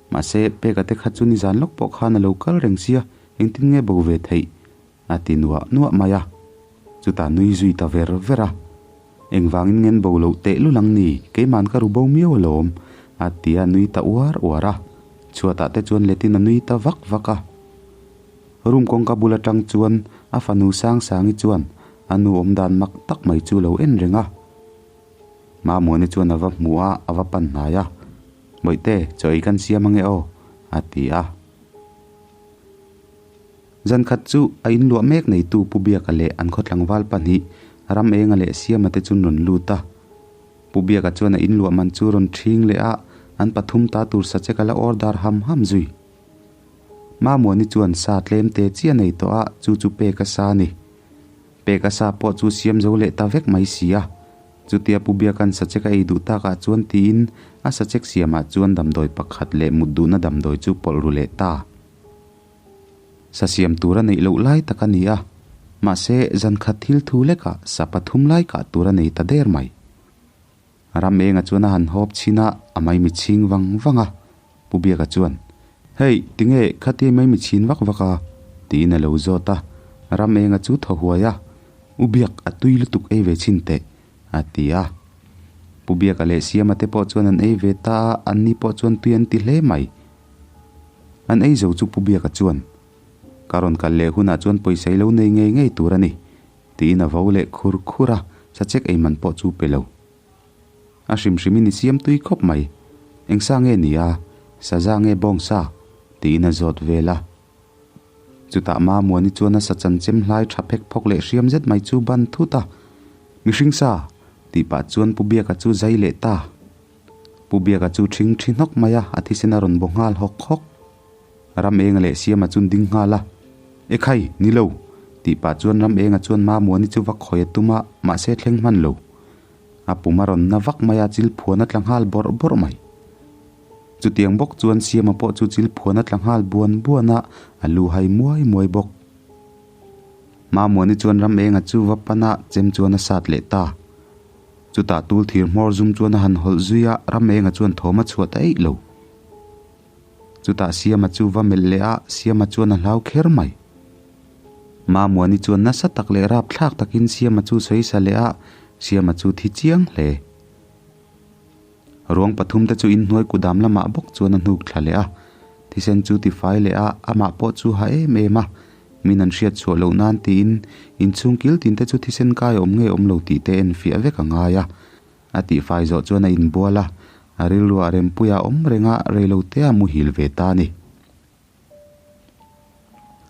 Mahse, peka te kha chu nizan lawk pawh khan a lo kal reng sia, engtin nge bo ve theih? A ti nuah nuah mai a, chutah nui zui ta ver ver a. Engvangin ngen bo loh teh lul ang ni, keiman ka ru bo miau alawm, a ti a nui ta uar uar a. Chhuatah te chuan letin a nui ta vak vak a. Room kawngka bul atang chuan a fanu Sangsangi chuan a nu awm dan mak tak mai chu lo en reng a. Mamuani chuan a va hmu a, a va pan hnai a, Bawihte, chaw ei kan siam ange aw, a ti a. Zan khat chu a inluah mek neitu Pu Biaka leh an khaw tlangval pahnih Ram Enga leh Siama te chun rawn lut a. Pu Biaka chuan a inluah man chu rawn ṭhing leh a, an pathum ta tur sachek a la order ham ham zui. Mamuani chuan sa tlem te chiah nei tawh a, chu chu pek a sa a ni. Pek a sa pawh chu siam zo leh ta vek mai si a. Chutia Pu Biaka'n sachek a ei duh takah chuan tiin a sachek siamah chuan damdawi pakhat leh mut duhna damdawi chu pawlh ru leh ta. Sa siam tur a neih loh lai tak a ni a, mahse zan khat thil thu lekah sa pathum lai kah tur a nei ta der mai. Ram enga chuan a han hawp chhin a, a maimi chhing vang vang a. Pu Biaka chuan, Hei, tinge khatia maimi chhin vak vak a? tiin a lo zawt a. Ram enga chu thaw huai a, U Biak, a tui lutuk ei ve chhin teh, a ti a. Pu Biaka leh Siama te pawh chuan an ei ve ta a, anni pawh chuan tui an ti hle mai. An ei zo chu Pu Biaka chuan, Ka rawn kal leh hunah chuan pawisa i lo nei ngei ngei tur a ni, tiin a vo leh khur khur a, sachek ei man pawh chu pe lo. A hrim hrimin i siam tui khawp mai. Eng sa nge ni a? Saza nge bawng sa? tiin a zawt vel a. Chutah Mamuani chuan a sa chanchem hlai tha phek phawk leh hriam zet mai chu ban thut a, Mihring sa! tih pah chuan Pu Biaka chu zai leh ta. Pu Biaka chu ṭhing ṭhi hnawk mai a, a thisen a rawn baw nghal hawk hawk. Ram Enga leh Siama chuan ding nghal a, E khai, ni lo! tih pah chuan Ram Enga chuan Mamuani chu va khawi a tum a, mahse thleng hman lo. A pum a rawn na vak mai a, chil phuan a tla nghal bawrh bawrh mai. Chutiang bawk chuan Siama pawh chu chil phuan a tla nghal buan buan a, a lu hai muai muai bawk. Mamuani chuan Ram Enga chu va pan a, chem chuan a sat leh ta. Chutah tul thir hmawr zum chuan a han hawlh zui a, Ramenga chuan thawm a chhuah ta eih lo. Chutah Siama chu va melh leh a, Siama chuan a hlau kher mai. Mamuani chuan nasa tak leh rapthlak takin Siama chu sawi sa leh a, Siama chu thi chiang hle. Ruang pathumte chu inhnuai kudam lamah bawk chuan a hnuk thla leh a, thisen chu tifai leh a, amah pawh chu ha em em a, min an hriat chhuah loh nan tiin inchhung kil tinte chu thisen kai a awm nge awm lo tih te enfiah vek a ngai a. A tihfai zawh chuan a inbual a, a rilruah Rempuia awm reng a, reilote a muhil ve ta a ni.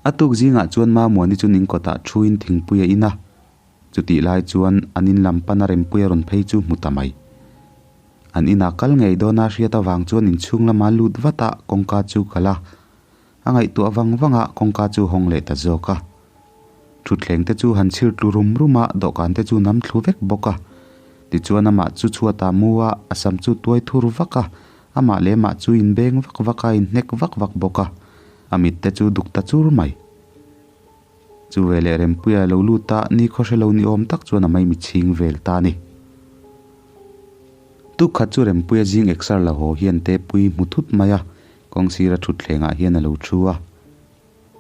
A tuk zingah chuan Mamuani chu ning kawtah thuin thingpui a in a, chutih lai chuan an in lam pana Rempuia rawn phei chu hmu ta mai. An inah kal ngei dawna hriat avang chuan inchhung lama lut vat a kawngka chu kal a, a ngaihtuah vang vang a kawngka chu hawng leh ta zawk a. Thutthleng te chu han chhir tlu rum rum a, dawhkan te chu nam thlu vek bawk a. Tichuan amah chu chhuatah mu a, a sam chu tuai thur vak a, Amah leh mah chu inbeng vak vak a, inhnek vak vak bawk a, a mit te chu duk ta chur mai. Chu veleh Rempuia lo lut a, ni khaw hre lo ni awm tak chuan a maimi chhing vel ta a ni. Tuk khat chu Rempuia zing exer la haw hian Tepui hmu thut mai a, kawngsira thutthlengah hian a lo thu a.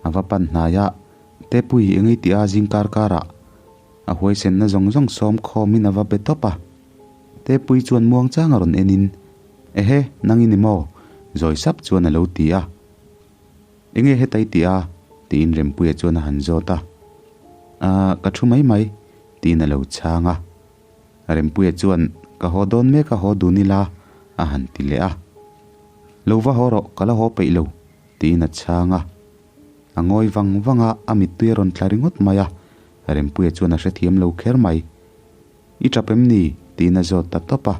A va pan hnai a, Tepui engei tih a zing kar karah a huaisenna zawng zawng sawm khawmin a va be tawp a. Tepui chuan muangchang a rawn enin, Ehe, nang i ni maw? Zawi sap chuan a lo ti a. Enge heta i tih a? tiin Rempuia chuan a han zawt a. Ahh, ka thu mai mai, tiin a lo chhang a. Rempuia chuan, Ka haw dawn mek a, haw dun ila, a han ti leh a. Lo va haw rawh, ka la haw peih lo, tiin a chhang a. A ngawi vang vang a, a mittui a rawn tla ringawt mai a. Rempuia chuan a hrethiam lo kher mai. I tap em ni? tiin a zawt ta tawp a.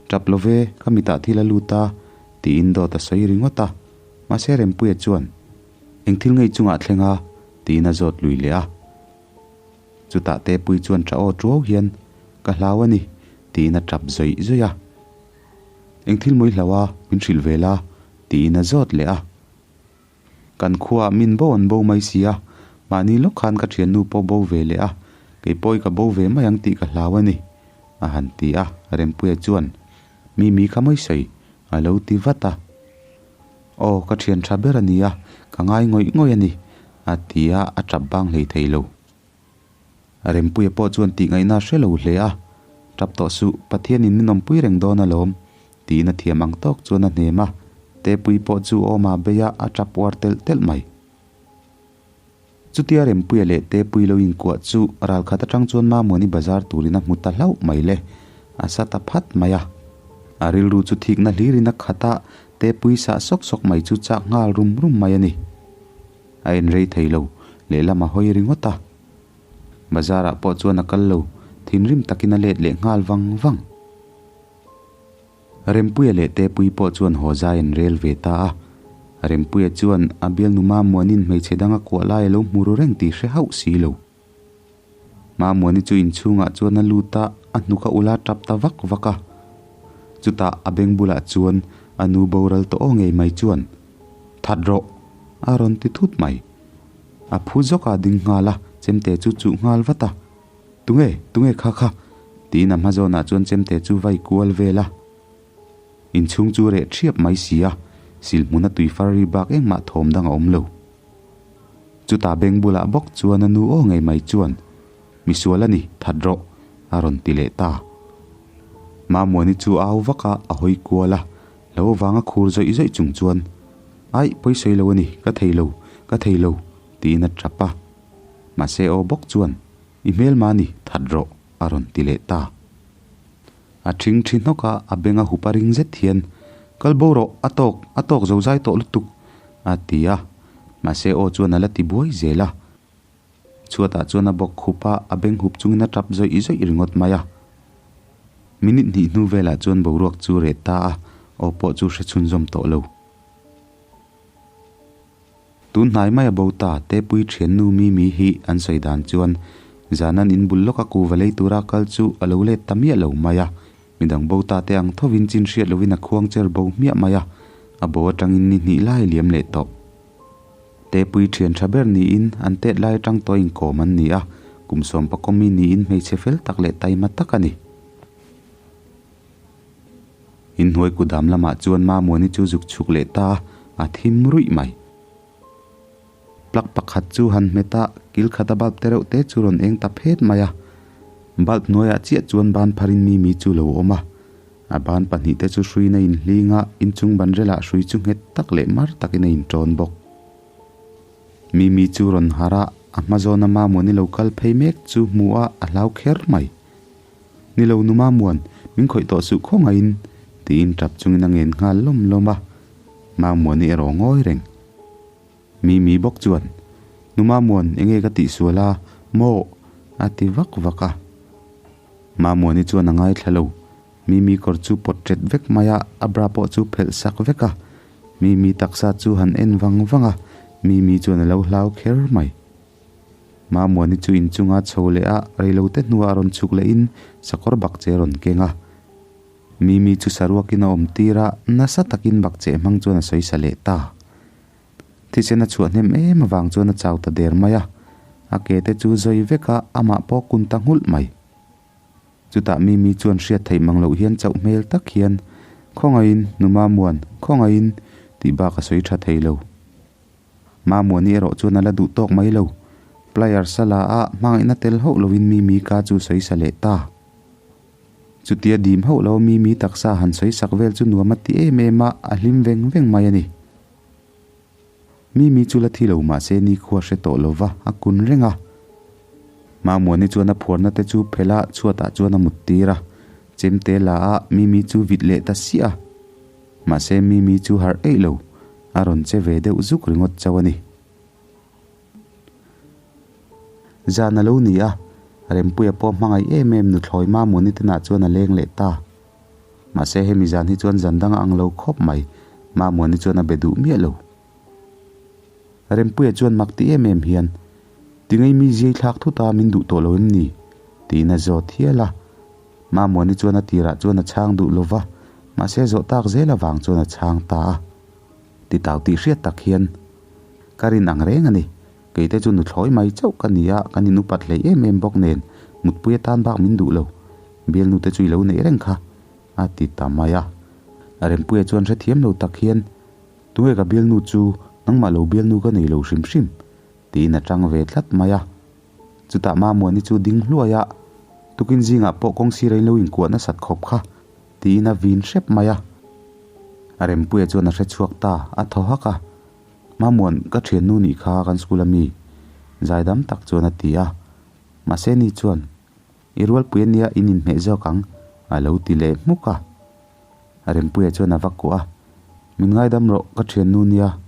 Tap lo ve, ka mitah thil a lut a, tiin dawt a sawi ringawt a. Mahse Rempuia chuan, Eng thil ngei chungah thleng a? tiin a zawt lui leh a. Chutah Tepui chuan tah aw tuau hian, Ka hlau a ni, tiin a tap zawih zawih a. Eng thil mawi hlau a, min hrilh ve la, tiin a zawt leh a. Kan khuaah min bo an bo mai si a, mahni lawk khan ka thiannu pawh bo ve leh a, kei pawh i ka bo ve mai ang tih ka hlau a ni, a han ti a, Rempuia chuan, Mi mi kha mawi sawi, a lo ti vat a. Aw, ka thian tha ber a ni a, ka ngai ngawih ngawih a ni, a ti a, a tap bang hlei thei lo. Rempuia pawh chuan tih ngaihna a hre lo hle a, Tap tawh suh, Pathianin min awmpui reng dawn alawm, tiin a thiam ang tawk chuan a hnem a, Tepui pawh chu awma bei a, a tap uar telh telh mai. Chutia Rempuia leh Tepui lo inkuah chu ralkhat atang chuan Mamuani bazar turin a hmu ta hlauh mai le, a sa ta phat mai a. A rilru chu thikna hlirin a khat a, Tepui sah sawk sawk mai chu chak nghal rum rum mai a ni. A en rei thei lo, lehlam a hawi ringawt a. Bazar ah pawh chuan a kal lo, thinrim takin a let leh nghal vang vang. Rempuia leh Tepui pawh chuan haw zai an rel ve ta a. Rempuia chuan a bialnu Mamuanin hmeichhe dang a kuah lai a lo hmu ru reng tih hre hauh si lo. Mamuani chu inchhungah chuan a lut a, a hnuk a ula tap ta vak vak a. Chutah a beng bulah chuan a nu boral tawh aw ngei mai chuan, That rawh! a rawn ti thut mai. A phu zawk a ding nghal a, chemte chu chuh nghal vat a. Tunge? Tunge kha kha? tiin a hma zawnah chuan chemte chu vai kual vel a. Inchhung chu reh thiap mai si a, silhmuna tui far ri bak engmah thawm dang a awm lo. Chutah beng bulah bawk chuan a nu aw ngei mai chuan, Misual a ni, that rawh, a rawn ti leh ta. Mamuani chu a au vak a, a hawi kual a, lo vanga khur zawih zawih chung chuan, Aih, pawi sawi lo a ni, ka thei lo, ka thei lo, tiin a tap a. Mahse aw bawk chuan, I hmelma a ni, that rawh, a rawn ti leh ta. A thing thi hnawk a, a beng a hup a ring zet hian, Kal bo rawh, a tawk, a tawk zo zai tawh lutuk, a ti a. Mahse aw chuan a la ti buai zel a. Chhuatah chuan a bawk khup a, a beng hup chungin a tap zawih zawih ringawt mai a. Minute hnih hnu velah chuan boruak chu reh ta a, aw pawh chu hre chhunzawm tawh lo. Tun hnai mai a bo ta, Tepui thiannu Mimi hi an sawi dan chuan zan an inbul lawk a kuva lei tura kal chu a lo let ta miah lo mai a, midang bo ta te ang thovin chin hriat lovin a khuang cher bo hmiah mai a, a bo atangin ni hnih lai liam leh tawh. Tepui thian tha ber niin an tet lai atang tawh inkawm an ni a, kum sawmpakawmi niin hmeichhe fel tak leh taima tak a ni. Inhnuai kudam lamah chuan Mamuani chu zuk chhuk leh ta a, a thim ruih mai. Plug pakhat chu han hmet a, kil khata bulb te reuh te chu rawn eng ta phet mai a. Bulb hnuaiah chiah chuan ban pharin Mimi chu lo awm a. A ban pahnihte chu hruiin a inhling a, inchung banrelah hrui chu nghet tak leh mar takin a inṭawn bawk. Mimi chu rawn harh a, a hma zawna Mamuani lo kal phei mek chu hmu a, a hlau kher mai. Ni lo nu Mamuan, min khawih tawh suh khawngaihin, tiin ṭap chungin a ngen nghal lawm lawm a. Mamuani erawh ngawi reng. Mimi bawk chuan, Nu Mamuan, enge ka tihsual a, maw? a ti vak vak a. Mamuani chuan a ngaithla lo. Mimi kawr chu pawt ṭet vek mai a, a bra pawh chu phelh sak vek a. Mimi taksa chu han en vang vang a, Mimi chuan a lo hlau kher mai. Mamuani chu inchunga chho leh a, reilote hnuah a rawn chhuk lehin sakawr bakche a rawn keng a. Mimi chu saruakin a awm tir a, nasa takin bakcheh hmang chuan a sawi sa leh ta. Thisen a chhuah hnem em avang chuan a chau ta der mai a, a ke te chu zawi vek a, amah pawh kun ta nghulh mai. Chutah Mimi chuan hriat theih mang loh hian chauh hmel tak hian, Khawngaihin, nu Mamuan, khawngaihin, tih bak a sawi tha thei lo. Mamuani erawh chuan a la duh tawk mai lo. Pliers a la a, hmangaihna tel hauh loin Mimi ka chu sawi sa leh ta. Chutia dim hauh lo Mimi taksa han sawi sak vel chu nuam a ti em em a, a hlim veng veng mai a ni. Mimi chu la thi lo mahse nikhua hre tawh lo va, a kun reng a. Mamuani chuan a phuarna te chu phelh a, chhuatah chuan a mut tir a. Chemte la a, Mimi chu vit leh ta siah a. Mahse Mimi chu harh eih lo, a rawn che ve deuh zuk ringawt chauh a ni. Zan a lo ni a, Rempuia pawh hmangaih em em nuthlawi Mamuani te nah chuan a leng leh ta. Mahse hemi zan hi chuan zan dang a ang lo khawp mai, Mamuani chuan a be duh miah lo. Rempuia chuan mak ti em em hian, Tingei mi ziai thlak thut a min duh tawh lo em ni? tiin a zawt hial a. Mamuani chuan a tirah chuan a chhang duh lo va, mahse zawh tak zel avang chuan a chhang ta a. Titau tih hriat tak hian, Ka rin ang reng a ni. Keite chu nuthlawi mai chauh ka ni a, kan in upat hlei em em bawk nen, mutpui atan bak min duh lo. Bialnute chu i lo neih reng kha, a ti ta mai a. Rempuia chuan hrethiam lo tak hian, Tunge ka bialnu chu, nangmah lo bialnu ka nei lo hrim hrim, tiin a tang ve tlat mai a. Chutah Mamuani chu ding hluai a, Tukin zingah pawh kawng sira in lo inkuah nasat khawp kha, tiin a vin hrep mai a. Rempuia chuan a hre chhuak ta, a thaw hak a. Mamuan, ka thiannu nih kha kan school a mi, zaidam tak chuan a ti a. Mahse ni chuan, I rualpui ania in inhmeh zawk ang, a lo ti leh hmuk a. Rempuia chuan a va kuah a, Min ngaidam rawh, ka thiannu nia.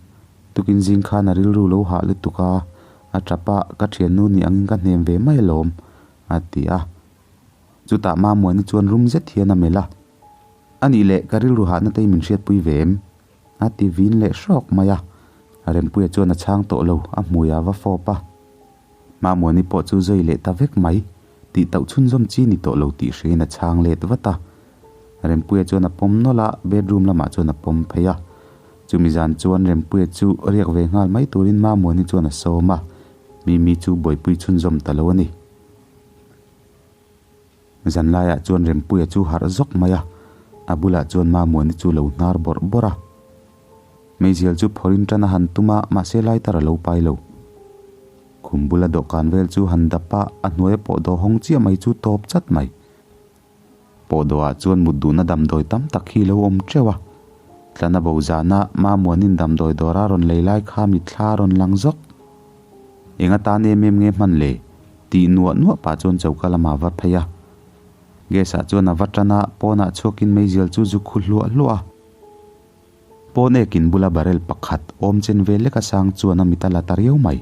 Tukin zing khan a rilru lo hah lutuk a, a tap a, ka thiannu nih angin ka hnem ve mai alawm, a ti a. Chutah Mamuani chuan rum zet hian a melh a, A nih leh, ka rilru hahna te hi min hriatpui ve em? A ti vin leh hrawk mai a. Rempuia chuan a chhang tawh lo, a hmui a va fawp a. Mamuani pawh chu zui leh ta vek mai, tih tauh chhunzawm chi ni tawh lo tih hriain a chhang let vat a. Rempuia chuan a pawm nawlh a, bedroom lamah chuan a pawm phei a. Chumi zan chuan Rempuia chu riak ve nghal mai turin Mamuani chuan a sawm a, Mimi chu buaipui chhunzawm ta lo a ni. Zan laiah chuan Rempuia chu harh zawk mai a, a bulah chuan Mamuani chu lo hnar bawrh bawrh a. Meizial chu phawrhin tan a han tum a, mahse lighter a lo pai lo. Khum bula dawhkan vel chu han dap a, a hnuaia pawhdawh hawng chiah mai chu tawp chat mai. Pawhdawhah chuan mut duhna damdawi tam tak hi lo awm teuh a. Tlana bo zana Mamuanin damdawi dawra rawn lei lai kha mitthla a rawn lang zawk. Eng atan em em nge hman le? Tih nuah nuah pah chuan choka lamah a va phei a. Gas ah chuan a va tan a, pawnah chhuakin meizial chu zu khu hluah hluah a. Pawn ekin bula barrel pakhat awm chen vel lek a sang chuan a mit a la ta riau mai.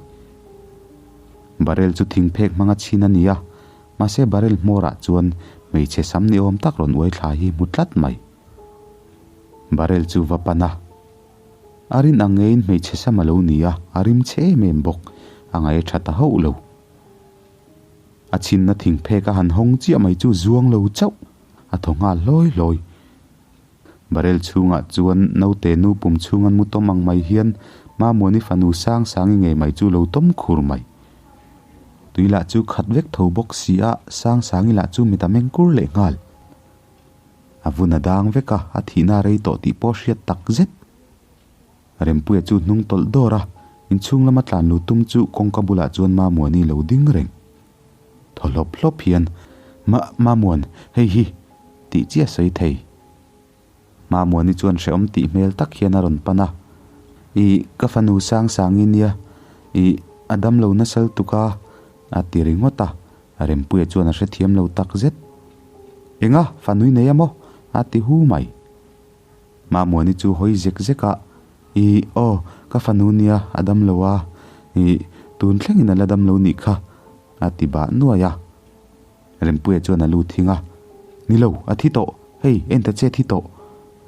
Barrel chu thing phek hmanga chhin a ni a, mahse barrel hmawrah chuan hmeichhe sam ni awm tak rawn uai thla hi hmu tlat mai. Barrel chu va pan a. A rin ang ngeiin hmeichhe sam a lo ni a, a rim chhe em em bawk, a ngaih a tha ta hauh lo. A chhinna thing phek a han hawng chiah mai chu zuang lo chauh, a thaw nghal hlawi hlawi. Barrel chhungah chuan naute nu pum chhunga mu tawm ang mai hian Mamuani fanu sang sangi ngei mai chu lo tawm khur mai. Tui lah chu khat vek tho bawk si a, sang sangi lah chu mit a meng kur leh nghal. A vun a dang vek a, a thihna a rei tawh tih pawh hriat tak zet. Rempuia chu hnung tawlh dawr a, inchhung lama tlan lu tum chu kawngka bulah chuan Mamuani lo ding reng. Thaw hlawp hlawp hian, Ma, Mamuan, hei hi, tih chiah sawi thei. Mamuani chuan hrehawm tih hmel tak hian a rawn pan a, Ih, ka fanu Sangsangi nia, ih, a damlo nasa lutuk a, a ti ringawt a. Rempuia chuan a hrethiam lo tak zet. Enga, fanu i nei a maw? a ti hu mai. Mamuani chu hawi zek zek a, Ih, aw, ka fanu nia, a damlo a, ih, tun thlengin a la damlo nih kha, a ti bah nuai a. Rempuia chuan a lu thing a, Ni lo, a thi tawh, hei, en ta che a thi tawh,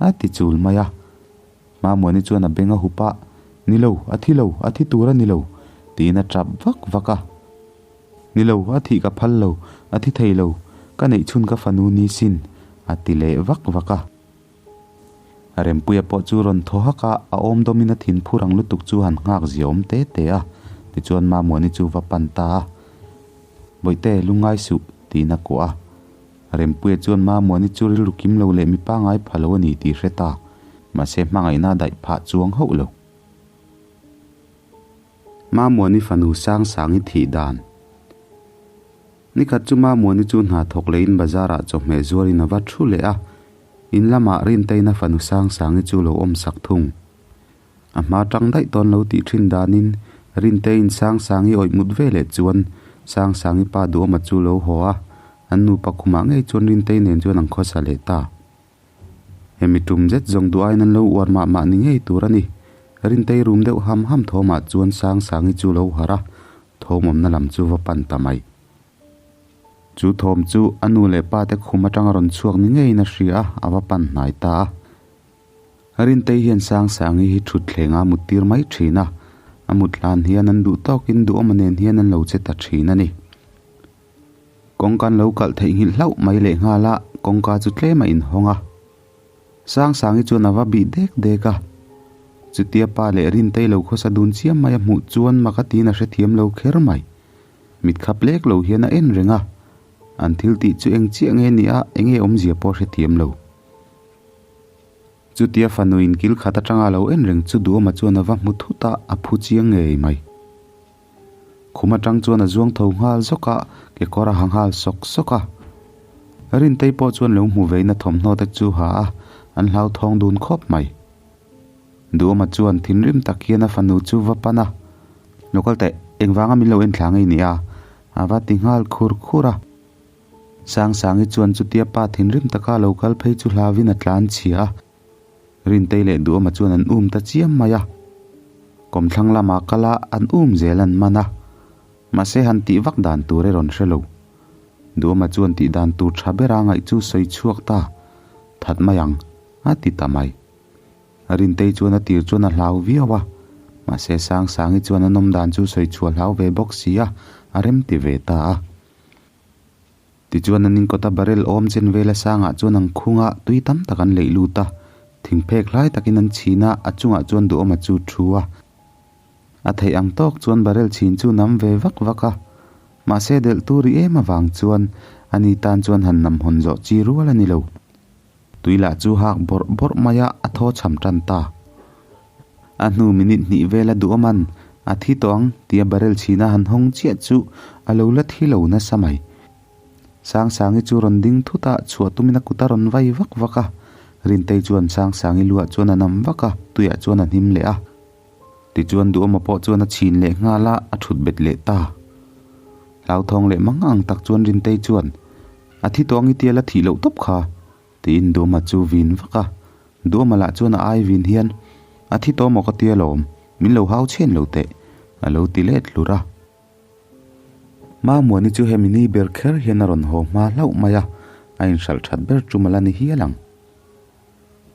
a ti chul mai a. Mamuani chuan a beng a hup a, Ni lo, a thi lo, a thi tur a ni lo, tiin a tap vak vak a. Ni lo, a thih ka phal lo, a thi thei lo, ka neih chhun ka fanu ni sin, a ti leh vak vak a. Rempuia pawh chu rawn thaw hak a, a awm dawmin a thin phur ang lutuk chu han nghak zia awm te te a, tichuan Mamuani chu va pan ta a. Bawihte, lungngai suh, tiin a kuah a. Rempuia chuan Mamuani chu rilru kim lo leh mi pangngai pha lo a ni tih hre ta, mahse hmangaihna a daih phah chuang hauh lo. Mamuani fanu Sangsangi thih dan. Nikhat chu Mamuani chu hna thawk leiin bazar ah chawhmeh zuarin a va thu leh a, in lamah Rinteina fanu Sangsangi chu lo awm sak thung. A hma tang daih tawn lo tih thin danin Rinteiin Sangsangi awih mut ve leh chuan Sangsangi pa Duhawma chu lo haw a, an nupa khumah ngei chuan Rintei nen chuan an khawsa leh ta. Hemi tum zet zawng duh aiin an lo uar mah mah ni ngei tur a ni. Rintei rum deuh ham ham thawmah chuan Sangsangi chu lo harh a, thawm awmna lam chu va pan ta mai. Chu thawm chu a nu leh pa te khum atanga rawn chhuak ni ngeiin a hria a, a va pan hnai ta a. Rintei hian Sangsangi hi thutthleng a mut tir mai thin a, a mut hlan hian an duh tawkin duhawma nen hian an lo che ta thin a ni. Kawngka an lo kalh theihnghilh hlauh mai leh nghal a, kawngka chu tlem a inhawng a. Sangsangi chuan a va bih dek dek a. Chutia pa leh Rintei lo khawsa dun chiam mai a hmuh chuan mak a tiin a hrethiam lo kher mai. Mit khap lek lo hian a en reng a. An thil tih chu eng chiah nge ni a, enge awmzia pawh a hrethiam lo. Chutia fanu in kil khat atanga lo en reng chu Duhawma chuan a va hmu thut a, a phu chiang ngei mai. Khum atang chuan a zuang tho nghal zawk a, kekawr a ha nghal sawk sawk a. Rintei pawh chuan lo hmu vein a thawmhnaw te chu ha a, an hlauthawng dun khawp mai. Duhawma chuan thinrim tak hian a fanu chu va pan a, Lo kal teh, engvanga min lo en thla ngei ni a? a va ti nghal khur khur a. Sangsangi chuan chutia pa thinrim taka lo kal phei chu hlauvin a tlan chhia a. Rintei leh Duhawma chuan an um ta chiam mai a. Kawmthlang lamah kal a, an um zel an man a. Mahse han tih vak dan tur e rawn hre lo. Duhawma chuan tih dan tur tha bera ngaih chu sawi chhuak ta that mai ang, a ti ta mai. Rintei chuan a tir chuan a hlau viau a. Mahse Sangsangi chuan a nawm dan chu sawi chhuah hlau ve bawk si a, a rem ti ve ta a. Tichuan an inkawta barrel awm chen vela sangah chuan an khung a, tui tam tak an leih lut a. Thingphek hlai takin an chhin a, a chungah chuan duhawma chu thu a. A theih ang tawk chuan barrel chhin chu nam ve vak vak a. Mahse delh tur i em avang chuan ani tan chuan han nam hawn zawh chi rual a ni lo. Tui lah chu hak bawrh bawrh mai a, a thaw cham tan ta. A hnu minute hnih vela duhawm an, a thi tawh ang tia barrel chhina han hawng chiah chu a lo la thi lo nasa mai. Sangsangi chu rawn ding thut a, chhuah tumin a kut a rawn vai vak vak a. Rintei chuan Sangsangi luah chuan a nam vak a, tuiah chuan a hnim leh a. Tichuan Duhawma pawh chuan a chhin leh nghal a, a thut bet leh ta. Hlauthawng leh mang ang tak chuan Rintei chuan, A thi tawh ang i tia la thih loh tawp kha, tiin Duhawma chu vin vak a. Duhawma lah chuan a ai vin hian, A thi tawh maw ka tia lawm, min lo hau chhen lo teh, a lo ti let hlur a. Mamuani chu hemi ni ber kher hian a rawn haw hma hlauh mai a, a inhralh that ber tum a la ni hial ang.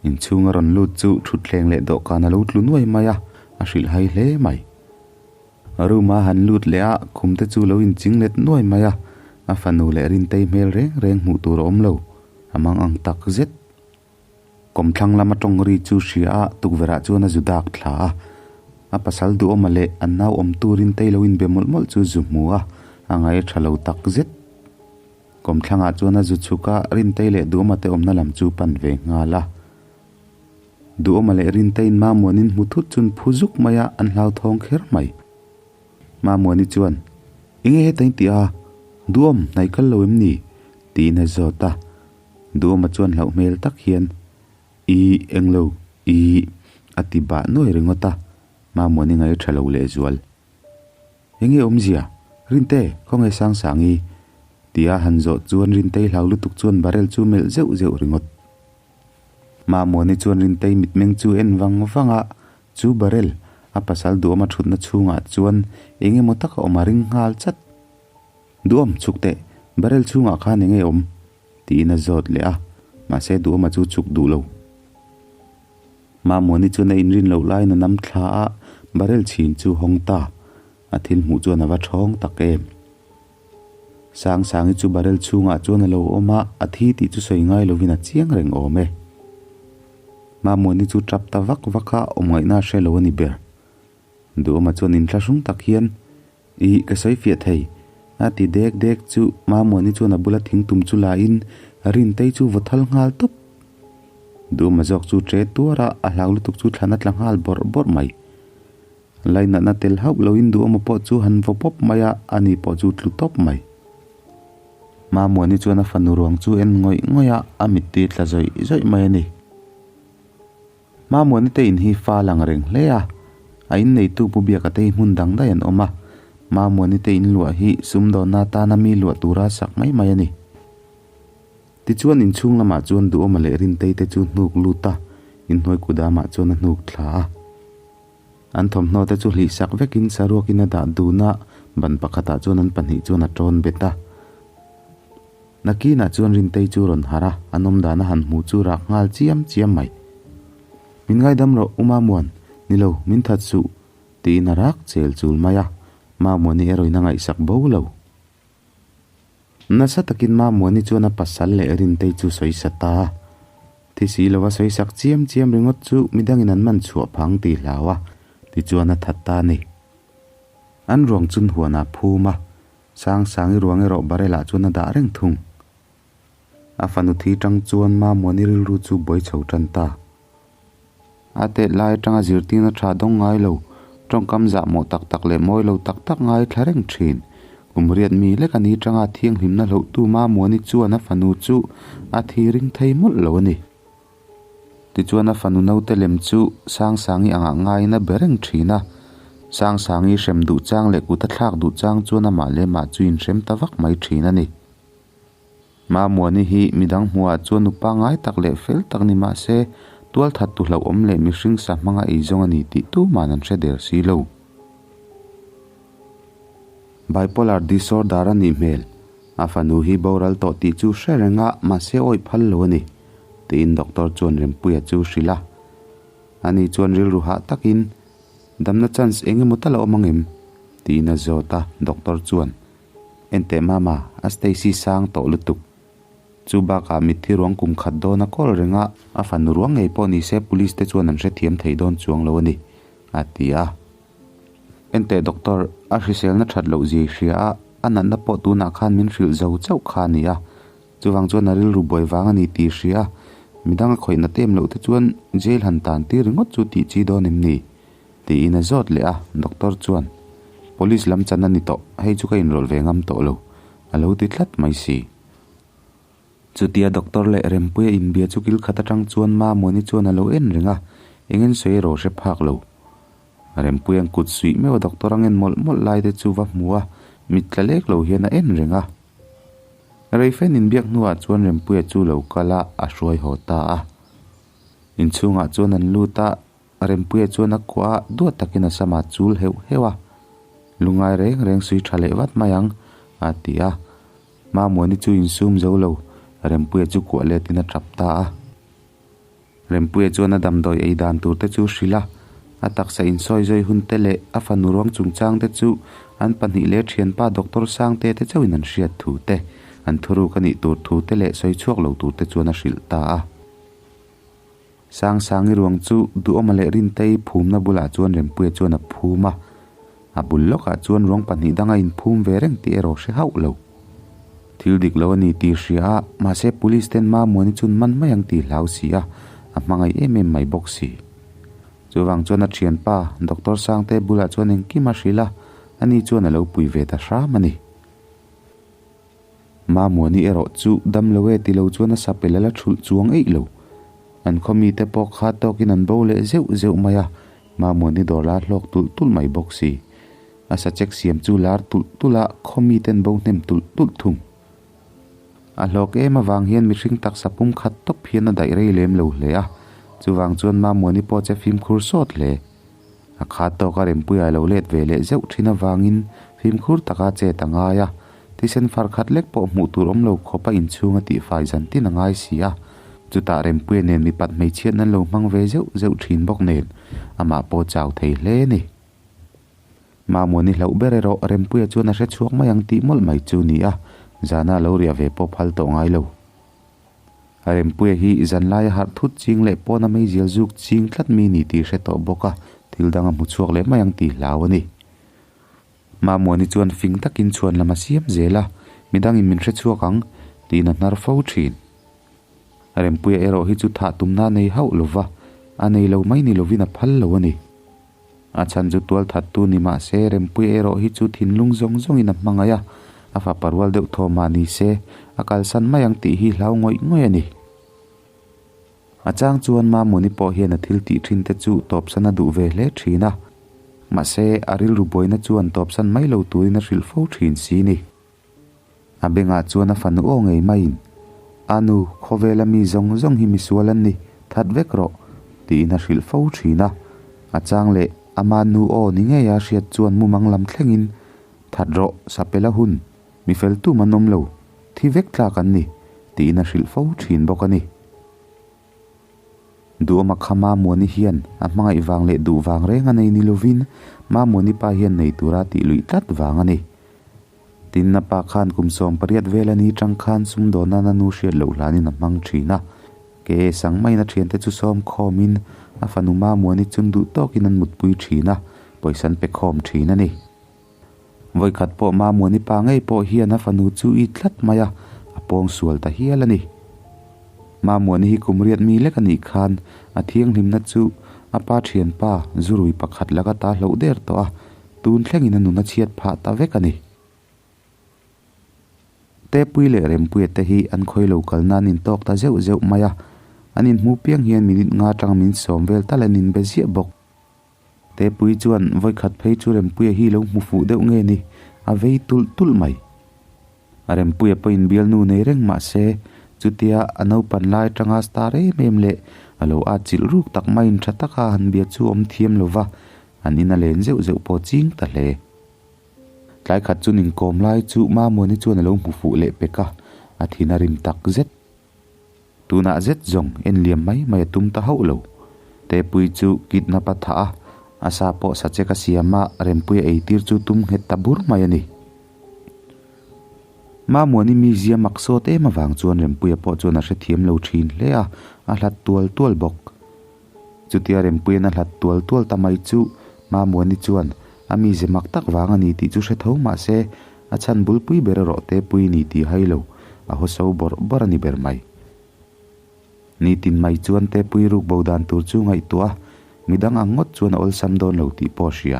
Inchhung a rawn lut chu thutthleng leh dawhkan a lo tlu nuai mai a, a hrilh hai hle mai. Room a han lut leh a, khum te chu lo inching let nuai mai a, a fanu leh Rintei hmel reng reng hmuh tur a awm lo, a mang ang tak zet. Kawmthlang lama tawng ri chu hria a, tukverh ah chuan a zu dak thla a. A pasal duhawma leh an nau awm tur Rintei lo inbe mawlh mawlh chu zu hmu a, a ngaih a tha lo tak zet. Kawmthlangah chuan a zu chhuk a, Rintei leh Duhawma te awmna lam chu pan ve nghal a. Duhawma leh Rinteiin Mamuanin hmu thut chun phu zuk mai a, an hlauthawng kher mai. Mamuani chuan, Enge heta in tih a? Duhawm, hnai kal lo em ni? tiin a zawt a. Duhawma chuan hlauh hmel tak hian. Ih, englo, ih, a ti bah nuai ringawt a, Mamuani ngaih tha lo lehzual. Enge awmzia? Rinte, khawnge Sangsangi? Tia han zawh chuan Rintei hlau lutuk chuan barrel chu melh zeuh zeuh ringawt. Mamuani chuan Rintei mitmeng chu en vang vang a, chu barrel, a pasal duhawma thutna chhungah chuan eng emaw taka awm a ring nghal chat. Duhawm, chhuk teh, barrel chhungah khan enge awm? Tiin a zawt leh a, mahse Duhawma chu chhuk duh lo. Mamuani chuan a inrin loh laiin a nam thla a, barrel chhin chu hawng ta. A thil hmuh chuan a va thawng tak em. Sangsangi chu barrel chhungah chuan a lo awm a, a thi tih chu sawi ngai lovin a chiang reng awm e. Mamuani chu tap ta vak vak a, awm ngaihna a hre lo a ni ber. Duhawma chuan inthlahrung tak hian, Ih, ka sawi fiah thei, a ti dek dek chu Mamuani chuan a bula thing tum chu la in Rintei chu vaw thal nghal tawp. Duhawma zawk chu ṭe tuar a, a hlau lutuk chu thlan a tla nghal bawrh bawrh mai. Lainatna tel hauh loin Duhawma pawh chu han vaw pawp mai a, ani pawh chu tlu tawp mai. Mamuani chuan a fanu ruang chu en ngawih ngawih a, a mittui tla zawih zawih mai a ni. Mamuani te in hi fa lang reng hle a, a inneitu Pu Biaka te hi hmun dang daih an awm a, Mamuani te in luah hi sumdawnna atana mi luah tura sak mai mai a ni. Tichuan inchhung lamah chuan Duhawma leh Rintei te chu hnuk lut a, inhnuai kudamah chuan a hnuk thla a. An thawmhnaw te chu hlihsak vekin saruakin a dah dun a, ban pakhatah chuan an pahnih chuan a tawn bet a. Nakinah chuan Rintei chu rawn harh a, an awm dan a han hmu chu rak nghal chiam chiam mai. Min ngaidam rawh, U Mamuan, ni lo, min that suh, tiin a rak chel chul mai a, Mamuani erawhin a ngaihsak bo lo. Nasa takin Mamuani chuan a pasal leh Rintei chu sawi sa ta a. Thi si lova sawi sak chiam chiam ringawt chu midangin an man chhuah phang tih hlau a, tichuan a that ta a ni. An ruang chun huanah phum a, Sangsangi ruang erawh barrel ah chuan a dah reng thung. A fanu thi tang chuan Mamuani rilru chu buai chho tan ta. A tet lai atanga zirtirna tha dawng ngai lo, tawngkam zahmawh tak tak leh mawi lo tak tak ngai thla reng thin. Kum riat mi lek a ni tanga thianghlimna hlohtu Mamuani chuan a fanu chu a thi ring thei mawlh lo a ni. Tichuan a fanu naute lem chu Sangsangi angah ngaiin a be reng thin a. Sangsangi hrem duh chang leh kut a thlak duh chang chuan amah leh mah chu inhrem ta vak mai thin a ni. Mamuani hi midang hmuhah chuan nu pangngai tak leh fel tak ni mah se, tualthat tu hlauhawm leh mihring sa hmanga ei zawng a ni tih tuman an hre der si lo. Bipolar disorder a nih hmel. A fanu hi boral tawh tih chu hre reng a, mahse awih phal lo a ni, tiin doctor chuan Rempuia chu hrilh a. Ani chuan rilru hah takin, Damna chance eng emaw tal a awm ang em? tiin a zawt a, doctor chuan, Enteh mama, a Stacy sang tawh lutuk. Chu bakah mitthi ruang kum khat dawn a kawl reng a, a fanu ruang ngei pawh nise police te chuan an hrethiam thei dawn chuang lo a ni, a ti a. Enteh doctor, a hriselna that loh zia i hria a, a natna pawh tunah khan min hrilh zo chauh kha a ni a, chuvang chuan a rilru buai vang a ni tih i hria a, midang a khawih nat em loh te chuan jail han tan tir ringawt chu tih chi dawn em ni? tiin a zawt leh a, doctor chuan Police lam chan a ni tawh, hei chu ka inrawlh ve ngam tawh lo, a lo ti tlat mai si. Chutia doctor leh Rempuia inbia chu kil khat atang chuan Mamuani chuan a lo en reng a, eng en sawi erawh hre phak lo. Rempuia'n kut suih meuh a doctor a ngen mawlh mawlh lai te chu va hmu a, mit tla lek lo hian a en reng a. Reifen inbiak hnuah chuan Rempuia chu lo kal a, a hruai haw ta a. Inchhungah chuan an lut a, Rempuia chuan a kuah a, duat takin a sama chul heuh heuh a. Lungai reng reng sui tha leh vat mai ang, a ti a. Mamuani chu insum zo lo, Rempuia chu kuah letin a tap ta a. Rempuia chuan a damdawi ei dan tur te chu hrilh a, a taksa insawi zawi hun te leh a fanu ruang chungchang te chu an pahnih leh thianpa Doctor Sangte te chauhin an hriat thu te, an thuruk a nih tur thu te leh sawi chhuak lo tur te chuan a hrilh ta a. Sangsangi ruang chu Duhawma leh Rintei phumna bulah chuan Rempuia chuan a phum a, a bul lawkah chuan ruang pahnih dang a inphum ve reng tih erawh hre hauh lo. Thil dik lo a ni tih hria a, mahse police ten Mamuani chun man mai ang tih hlau si a, a hmangaih em em mai bawk si. Chuvang chuan a thianpa Doctor Sangte bulah chuan engkim a hrilh a, ani chuan a lo pui ve ta hram a ni. Mamuani erawh chu dam lo e ti lo chuan a sapel a la thulh chuang eih lo. An khaw mite pawh kha tawkin an bo leh zeuh zeuh mai a, Mamuani dawr la hlawk tulh tulh mai bawk si. A sachek siam chu lar tulh tulh a, khaw miten bo hnem tulh tulh thung. A hlawk em avang hian mihring taksa pum khat tawp hian a daih rei lem lo hle a, chuvang chuan Mamuani pawh che fimkhur sawt hle. A khat tawka Rempuia lo let ve leh zeuh thin avangin fimkhur taka chet a ngai a, thisen far khat lek pawh hmuh tur awm lo khawpa inchhung a tihfai zan tin a ngai si a. Chutah Rempuia nen mipat hmeichhiatna an lo hmang ve zeuh zeuh thin bawk nen amah pawh chau thei hle a ni. Mamuani hlauh ber erawh Rempuia chuan a hre chhuak mai ang tih mawlh mai chu ni a, zana lo riah ve pawh phal tawh ngai lo. Rempuia hi zanlaia harh thut ching leh pawna meizial zuk ching tlat mi ni tih hre tawh bawk a, thil dang a hmu chhuak leh mai ang tih hlau a ni. Mamuani chuan fing takin chhuan lam a siam zel a, midangin min hre chhuak ang tiin a hnar fo thin. Rempuia erawh hi chu thah tumna a nei hauh lova, a nei lo mai ni lovin a phal lo a ni. A chhan chu tual thattu ni mah se, Rempuia erawh hi chu thinlung zawng zawngin a hmangaih a, a fapa rual deuh thaw mah ni se, a kalsan mai ang tih hi hlau ngawih ngawih a ni. A chang chuan Mamuni pawh hian a thil tih thin te chu tawpsan a duh ve hle thin a, mahse a rilru buaina chuan tawpsan mai lo turin a hrilh fo thin si ni. A bengah chuan a fanu aw ngei maiin, A nu, khawvela mi zawng zawng hi misual an ni, that vek rawh, tiin a hrilh fo thin a. A chang leh ama nu aw ni ngeia hriat chuan mumang lam thlengin, That rawh, sapela hun, mi fel tum an awm lo, thi vek tlak an ni, tiin a hrilh fo thin bawk a ni. Duhawma kha Mamuani hian a hmangaih vang leh duh vang reng a nei ni lovin Mamuani pa hian nei tura tih luih tlat vang a ni. Tin, a pa khan kum 18 vel a ni tang khan sumdawn nan a nu hriat loh hlanin a hmang thin a. Ke sang maiin a thiante chu sawm khawmin a fanu Mamuani chun duh tawkin an mutpui thin a, pawisa an pe khawm thin a ni. Vawikhat pawh Mamuani pa ngei pawh hian a fanu chu i tlat mai a, a pawng sual ta hial a ni. Mamuani hi kum riat mi lek a nih khan a thianghlimna chu a pa thianpa zurui pakhat laka ta hloh der tawh a, tun thlengin a nun a chhiat phah ta vek a ni. Tepui leh Rempuia te hi an khawi lo kal nan intawk ta zeuh zeuh mai a, an inhmu piang hian minute nga tang min sawm vel tal an inbe ziah bawk. Tepui chuan vawikhat phei chu Rempuia hi lo hmu fuh deuh nge ni, a vei tulh tulh mai. Rempuia pawhin bialnu nei reng mah se, chutia a naupan lai atanga star em em leh a lo atchilh ruk tak maiin tha taka han bia chu awm thiam lo va, an in a len zeuh zeuh pawh ching ta hle. Tlai khat chu ninkawm lai chu Mamuani chuan a lo hmu fuh leh pek a, a thin a rim tak zet. Tunah zet zawng en liam mai mai a tum ta hauh lo. Tepui chu kidnap a thah a, a sa pawh sachek a siam a, Rempuia eitir chu tum nghet ta bur mai a ni. Mamuani mizia mak sawt em avang chuan Rempuia pawh chuan a hrethiam lo thin hle a, a hlat tual tual bawk. Chutia Rempuia'n a hlat tual tual ta mai chu Mamuani chuan a mize mak tak vang a ni tih chu hre tho mah se, a chhan bulpui ber erawh Tepui ni tih hai lo, a haw so bawrh bawrh a ni ber mai. Nitin mai chuan Tepui ruk bo dan tur chu ngaihtuah a, midang ang ngawt chuan a awlsam dawn lo tih pawh a hria.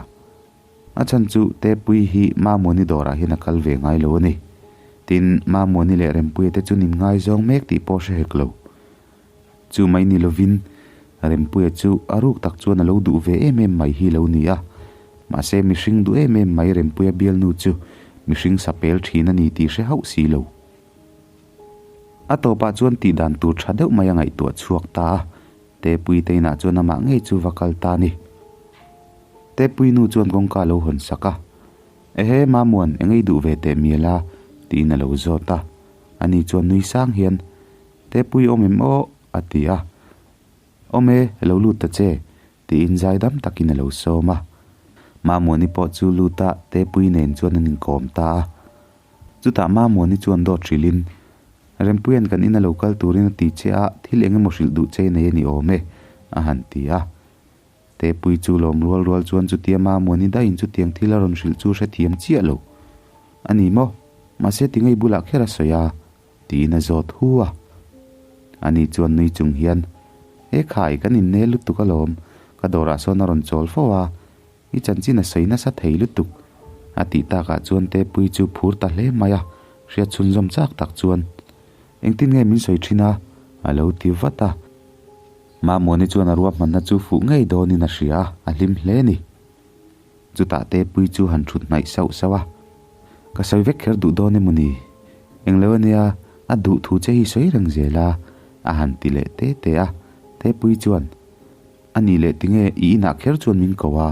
A chhan chu Tepui hi Mamuani dawrah hian a kal ve ngai lo a ni. Tin, Mamuani leh Rempuia te chu nin ngaizawng mek tih pawh hre hek lo. Chu mai ni lovin Rempuia chu a ruk tak chuan a lo duh ve em em mai hi lo ni a. Mahse mihring duh em em mai Rempuia bialnu chu mihring sa pel thin a ni tih hre hauh si lo. A tawpah chuan tih dan tur tha deuh mai a ngaihtuah chhuak ta a, Tepui te inah chuan amah ngei chu va kal ta a ni. Tepui nu chuan kawngka a lo hawn sak a, Ehe Mamuan, eng ei duh ve teh mial a? tiin a lo zawt a. Ani chuan nui sang hian, Tepui awm em aw? a ti a. Awm e, lo lut ta che, tiin zaidam takin a lo sawm a. Mamuani pawh chu lut a, Tepui nen chuan an inkawm ta a. Chutah Mamuani chuan dawt hrilhin, Rempuia'n kan ina lo kal turin a ti che a, thil eng emaw hrilh duh che nei a ni awm e, a han ti a. Tepui chu lawm rual rual chuan chutia Mamuani daihin chutiang thil a rawn hrilh chu hrethiam chiah lo. A ni maw? Mahse tingei bulah kher a sawi a? Tiin a zawt hu a. Ani chuan nui chung hian, He khai, kan innel lutuk alawm, ka dawrah sawn a rawn chawl fo a, i chanchin a sawi nasa thei lutuk, a tih takah chuan Tepui chu phur ta hle mai a, hriat chhunzawm chak tak chuan, Engtin nge min sawi thin a? a lo ti vat a. Mamuani chuan a ruahmanna chu fuh ngei dawnin a hria a, a hlim hle a ni. Chutah Tepuii chu han thut hnaih sauh sauh a, Ka sawi vek kher duh dawn emaw ni? Englo ania, a duh thu che hi sawi reng zel a, a han ti leh te te a. Tepuii chuan, A nih leh tinge i inah kher chuan min ko a?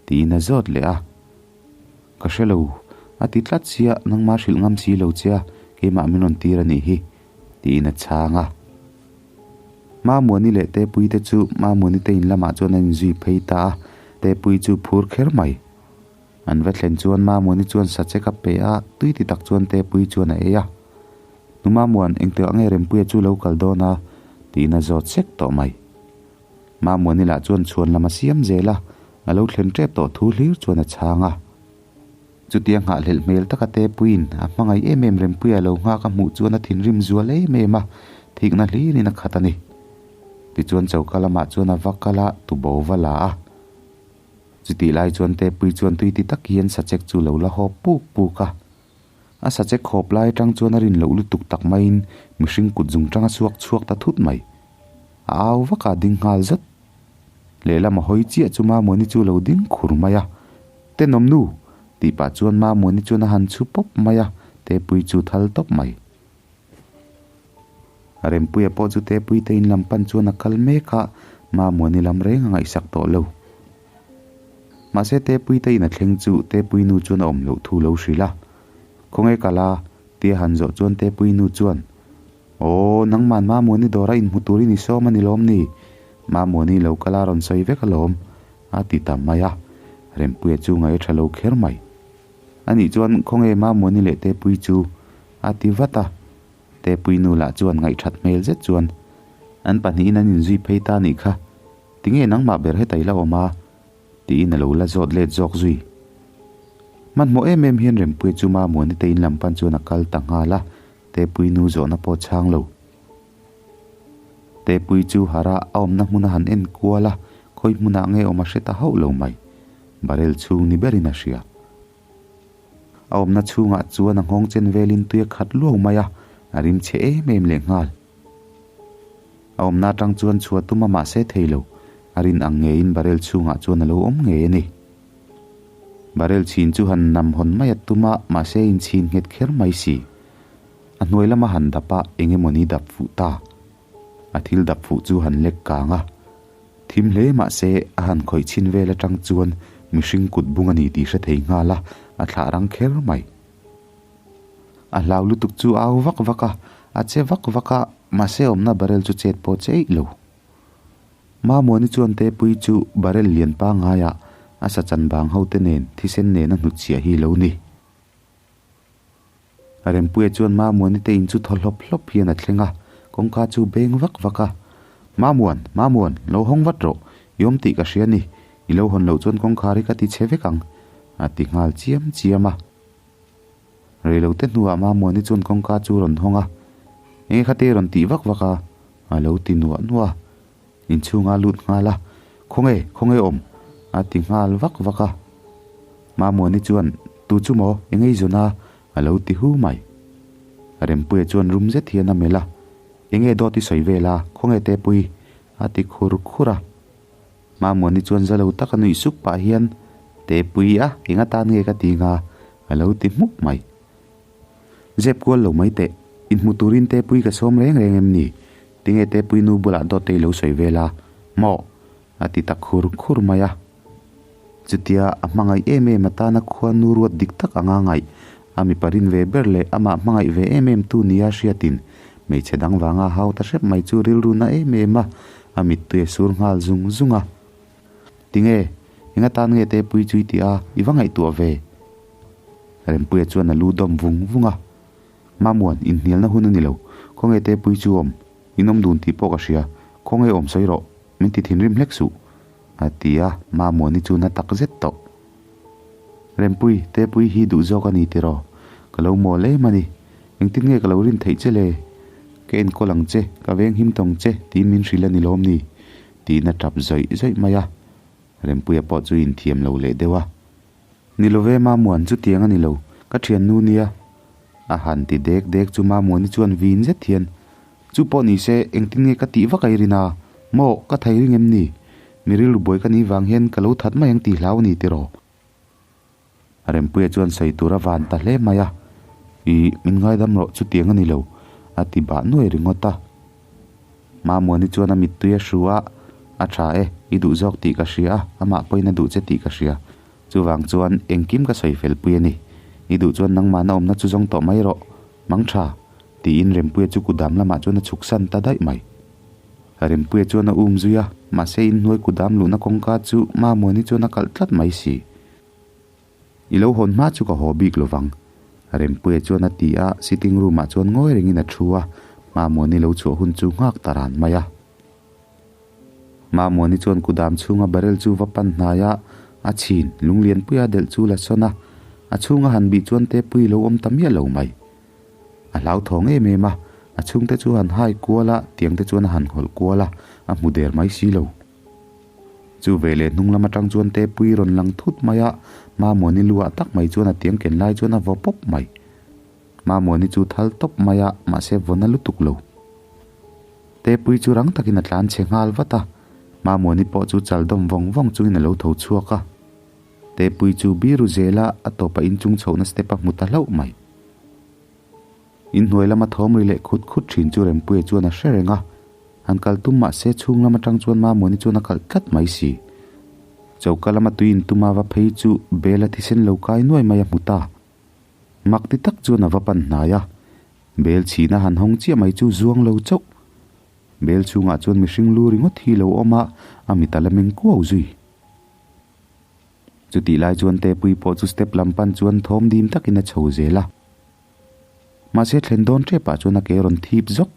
tiin a zawt leh a. Ka hre lo, a ti tlat sia, nangmah hrilh ngam si lo che a, keimah min rawn tir a nih hi, tiin a chhang a. Mamuani leh Tepuii te chu Mamuani te in lamah chuan an inzui phei ta a, Tepuii chu phur kher mai. An va thlen chuan Mamuani chuan sachek a pe a, tui ti tak chuan Tepuii chuan a ei a. Nu Mamuan, engtikah nge Rempuia chu lo kal dawn a? tiin a zawt sek tawh mai. Mamuani lah chuan chhuan lam a siam zel a, a lo thlen tep tawh thu hlir chuan a chhang a. Chutia nghahhlelh hmel taka Tepuiin a hmangaih em em Rempuia lo nghak a hmuh chuan a thinrim zual em em a, thikna hlirin a khat a ni. Tichuan choka lamah chuan a va kal a, tubo va la a. Chutih lai chuan Tepui chuan tui ti tak hian sachek chu lo la hawp puk puk a. A sachek hawp lai atang chuan a rin loh lutuk tak maiin mihring kut zung tang a suak chhuak ta thut mai. A au vak a ding nghal zat. Lehlam a hawi chiah chu Mamuani chu lo ding khur mai a, Tenawm nu! tih pah chuan Mamuani chuan a han chhu pawp mai a, Tepuii chu thal tawp mai. Rempuia pawh chu Tepuii te in lam pan chuan a kal mek a, Mamuani lam reng a ngaihsak tawh lo. Mahse Tepuii te in a thleng chu Tepuii nu chuan a awm loh thu lo hrilh a, Khawnge kal a? tia han zawh chuan Tepuii nu chuan, Aw, nangman Mamuani dawra inhmu turin i sawm a ni lawm ni? Mamuani lo kal a rawn sawi vek alawm, a ti ta mai a. Rempuia chu ngaih a tha lo kher mai. Anih chuan khawnge Mamuani leh Tepuii chu? a ti vat a. Tepuii nu lah chuan ngaihthat hmel zet chuan, An pahnihin an inzui phei ta nih kha, tinge nangmah ber heta i la awm a? Tiin a lo la zawt let zawk zui. Hmanhmawh em em hian Rempuia chu Mamuani te in lam pan chuan a kal ta nghal a. Tepuii nu zawhna pawh chhang lo. Tepuii chu harh a, a awmna hmun a han en kual a, khawi hmunah nge awm a hre ta hauh lo mai. Barrel chhung ni berin a hria. A awmna chhungah chuan a nghawng chen velin tui a khat luau mai a, a rim chhe em em leh nghal. A awmna atang chuan chhuah tum a mahse thei lo, a rin ang ngeiin barrel chhungah chuan a lo awm ngei a ni. Barrel chhin chu han nam hawn mai a tum a, mahse in chhin nghet kher mai si. A hnuai lama han dap a, eng emawni dap fuh ta. A thil dap fuh chu han lek kang a. Thim hle mahse a han khawih chhin vel atang chuan mihring kut bung a ni tih hre thei nghal a, a thlah rang kher mai. A hlau lutuk chu a au vak vak a, a che vak vak a, mahse awmna barrel chu chet pawh che eih lo. Mamuani chuan Tepuii chu barrel lian pangaiah a sa chan bang ho te nen thisen nena hnutchhiah hi lo ni. Rempuia chuan Mamuani te in chu thaw hlawp hlawp hian a thleng a, kawngka chu beng vak vak a. Mamuan, Mamuan, lo hawng vat rawh, i awm tih ka hria ni, i lo hawn loh chuan kawngkhar hi ka ti chhe vek ang, a ti nghal chiam chiam a. Reilote hnuah Mamuani chuan kawngka chu rawn hawng a, Enge khate rawn tih vak vak a? A lo ti nuah nuah a, inchhung a lut nghal a, Khawnge, khawnge awm? a ti nghal vak vak a. Mamuani chuan, Tu chu maw, enge i zawn a? a lo ti hu mai. Rempuia chuan rum zet hian a melh a, Enge dawt i sawi vel a, khawnge Tepui? a ti khur khur a. Mamuani chuan za lo taka nuih sup pah hian, Tepui a, eng atan nge ka ti nga? a lo ti hmuk mai. Zep kual lo mai teh, inhmu turin Tepui ka sawm reng reng em ni? Tinge Tepui nu bulah dawt te i lo sawi vel a, maw? a ti ta khur khur mai a. Chutia a hmangaih em em atana khua nu ruat dik tak anga ngaih, a mipa rin ve ber leh amah hmangaih ve em em tu nia hriatin hmeichhe dang vanga hau ta hrep mai chu rilru na em em a, a mittui a sur nghal zung zung a. Tinge, eng atan nge Tepui chu i tih a, i va ngaihtuah ve? Rempuia chuan a lu dawm vung vung a. Mamuan, inhnialna hun a ni lo. Khawnge Tepui chu awm? In awm dun tih pawh ka hria. Khawnge awm sawi rawh. Min ti thinrim hlek suh. A ti a, Mamuani chu na tak zet tawh. Rempui, Tepui hi duh zawk a ni tiraw? Ka lo mawl em a ni. Engtin nge ka lo rin theih che le? Ka enkawl ang che, ka veng him tawng che tiin min hrilh a ni lawm ni? Tiin a tap zawih zawih mai a. Rempuia pawh chu inthiam lo leh deuh a. Ni lo ve Mamuan chutiang a ni lo, ka thiannu nia. A han ti dek dek chu Mamuani chuan vin zet hian, Chu pawh ni se, engtin nge ka tih vak a i rin a? Maw, ka thei ring em ni? Mi rilru buai ka nih vang hian ka lo that mai ang tih hlau a ni tiraw? Rempuia chuan sawi tur a van ta hle mai a, Ih, min ngaidam rawh chutiang a ni lo, a ti bah nuai ringawt a. Mamuani chuan a mittui a hru a, A tha e, i duh zawk tih ka hria a, amah pawhin a duh che tih ka hria. Chuvang chuan engkim ka sawi fel pui a ni. I duh chuan nangmahna awmna chu zawng tawh mai rawh, mang tha, tiin Rempuia chu kudam lamah chuan a chhuksan ta daih mai. Rempuia chuan a um zui a, mahse inhnuai kudam luhna kawngka chu Mamuani chuan a kalh tlat mai si. I lo hawn hma chu ka haw bik lovang, Rempuia chuan a ti a, sitting room ah chuan ngawi rengin a thu a, Mamuani lo chhuah hun chu nghak ta ran mai a. Mamuani chuan kudam chhunga barrel chu va pan hnai a, a chhin lunglianpuia delh chu la sawn a, a chhunga han bih chuan Tepui lo awm ta miah lo mai. A hlauthawng em em a, a chhungte chu han hai kual a, tiang te chuan a han hawlh kual a, a hmu der mai si lo. Chu veleh hnung lam atang chuan Tepui rawn lang thut mai a, Mamuani lu ah tak mai chuan a tiang ken lai chuan a vaw pawp mai. Mamuani chu thal tawp mai a, mahse vaw na lutuk lo. Tepui chu rang takin a tlan chhe nghal vat a, Mamuani pawh chu chal dawm vawng vawng chungin a lo tho chhuak a. Tepui chu biru zela a tawpa inchung chhohna step a hmu ta hlauh mai. Inhnuai lama thawm ri leh khut khut thin chu Rempuia chuan a hre reng a, han kal tum mah se chhung lam atang chuan Mamuani chuan a kalh tlat mai si. Choka lama tui intuma va phei chu Bela thisen lo kai nuai mai a hmu ta. Mak ti tak chuan a va pan hnai a, Bel chhina han hawng chiah mai chu zuang lo chauh. Bel chhungah chuan mihring lu ringawt hi lo awm a, a mit a la meng kuau zui. Chutih lai chuan Tepui pawh chu step lam pan chuan thawm dim takin a chho zel a. Mahse thlen dawn tep ah chuan a ke rawn thip zawk.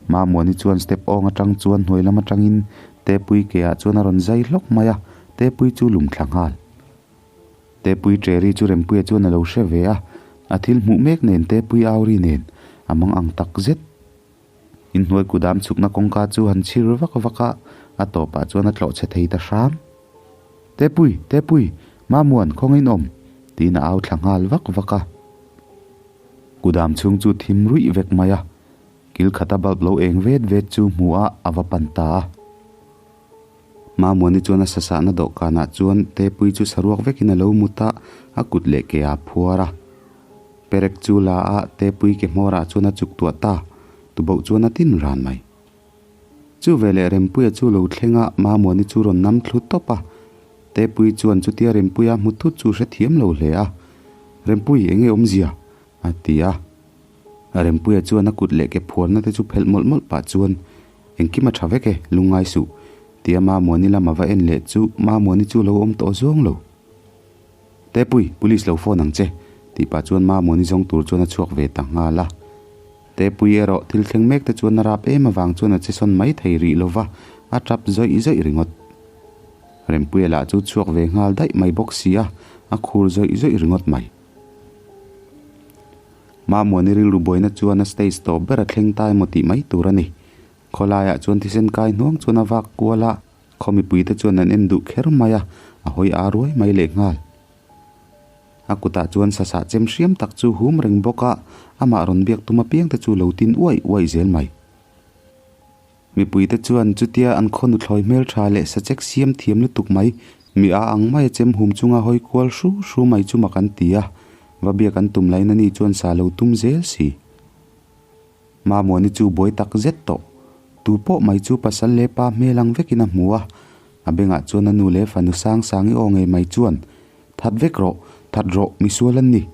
Mamuani chuan step awng atang chuan hnuai lam atangin Tepui ke ah chuan a rawn zai hlawk mai a, Tepui chu lum thla nghal. Tepui Cherry chu Rempuia chuan a lo hre ve a, a thil hmuh mek nen Tepui Auri nen a mang ang tak zet. Inhnuai kudam chhukna kawngka chu han chhir vak vak a, a tawpah chuan a tlawh chhe thei ta hram. Tepui! Tepui! Mamuan, khawngaih awm! tiin a au thla nghal vak vak a. Kudam chhung chu thim ruih vek mai a, kil khata bulb lo eng vet vet chu hmu a, a va pan ta a. Mamuani chuan a sasahna dawhkanah chuan Tepui chu saruak vekin a lo mut a, a kut leh ke a phuar a. Perek chu la a, Tepui ke hmawrah chuan a chuk tuah ta, tuboh chuan a tin ran mai. Chu veleh Rempuia chu lo thleng a, Mamuani chu rawn nam thlu tawp a. Tepui chuan chutia Rempuia hmu thut chu hrethiam lo hle a, Rempui, enge awmzia? a ti a. Rempuia chuan a kut leh ke phuarna te chu phelh mawlh mawlh pah chuan, Engkim a tha vek e, lungngai suh, tia Mamuani lama va en leh chu Mamuani chu lo awm tawh zawng lo. Tepui, police lo phone ang che, tih pah chuan Mamuani zawng tur chuan a chhuak ve ta nghal a. Tepui erawh thil thleng mek te chuan a rap em avang chuan a che sawn mai thei rih lo va, a tap zawih zawih ringawt. Rempuia lah chu chhuak ve nghal daih mai bawk si a, a khur zawih zawih ringawt mai. Mamuani rilru buaina chuan a stage tawp ber a thleng ta emaw tih mai tur a ni. Khawlaiah chuan thisen kai hnuang chuan a vak kual a, khaw mipuite chuan an en duh kher mai a, a hawi aa ruai mai leh nghal. A kutah chuan sasah chem hriam tak chu hum reng bawk a, amah rawn biak tum apiang te chu lo tin uaih uaih zel mai. Mipuite chuan chutia an khaw nuthlawi hmeltha leh sachek siam thiam lutuk mai, mi a ang maia chem hum chunga hawi kual hru hru mai chu mak an ti a, va biak an tum lain ani chuan sa lo tum zel si. Mamuani chu buai tak zet tawh. Tu pawh mai chu pasal leh pa hmel ang vekin a hmu a, a bengah chuan a nu leh fanu sang sangi aw ngei mai chuan, That vek rawh, that rawh, misual an ni,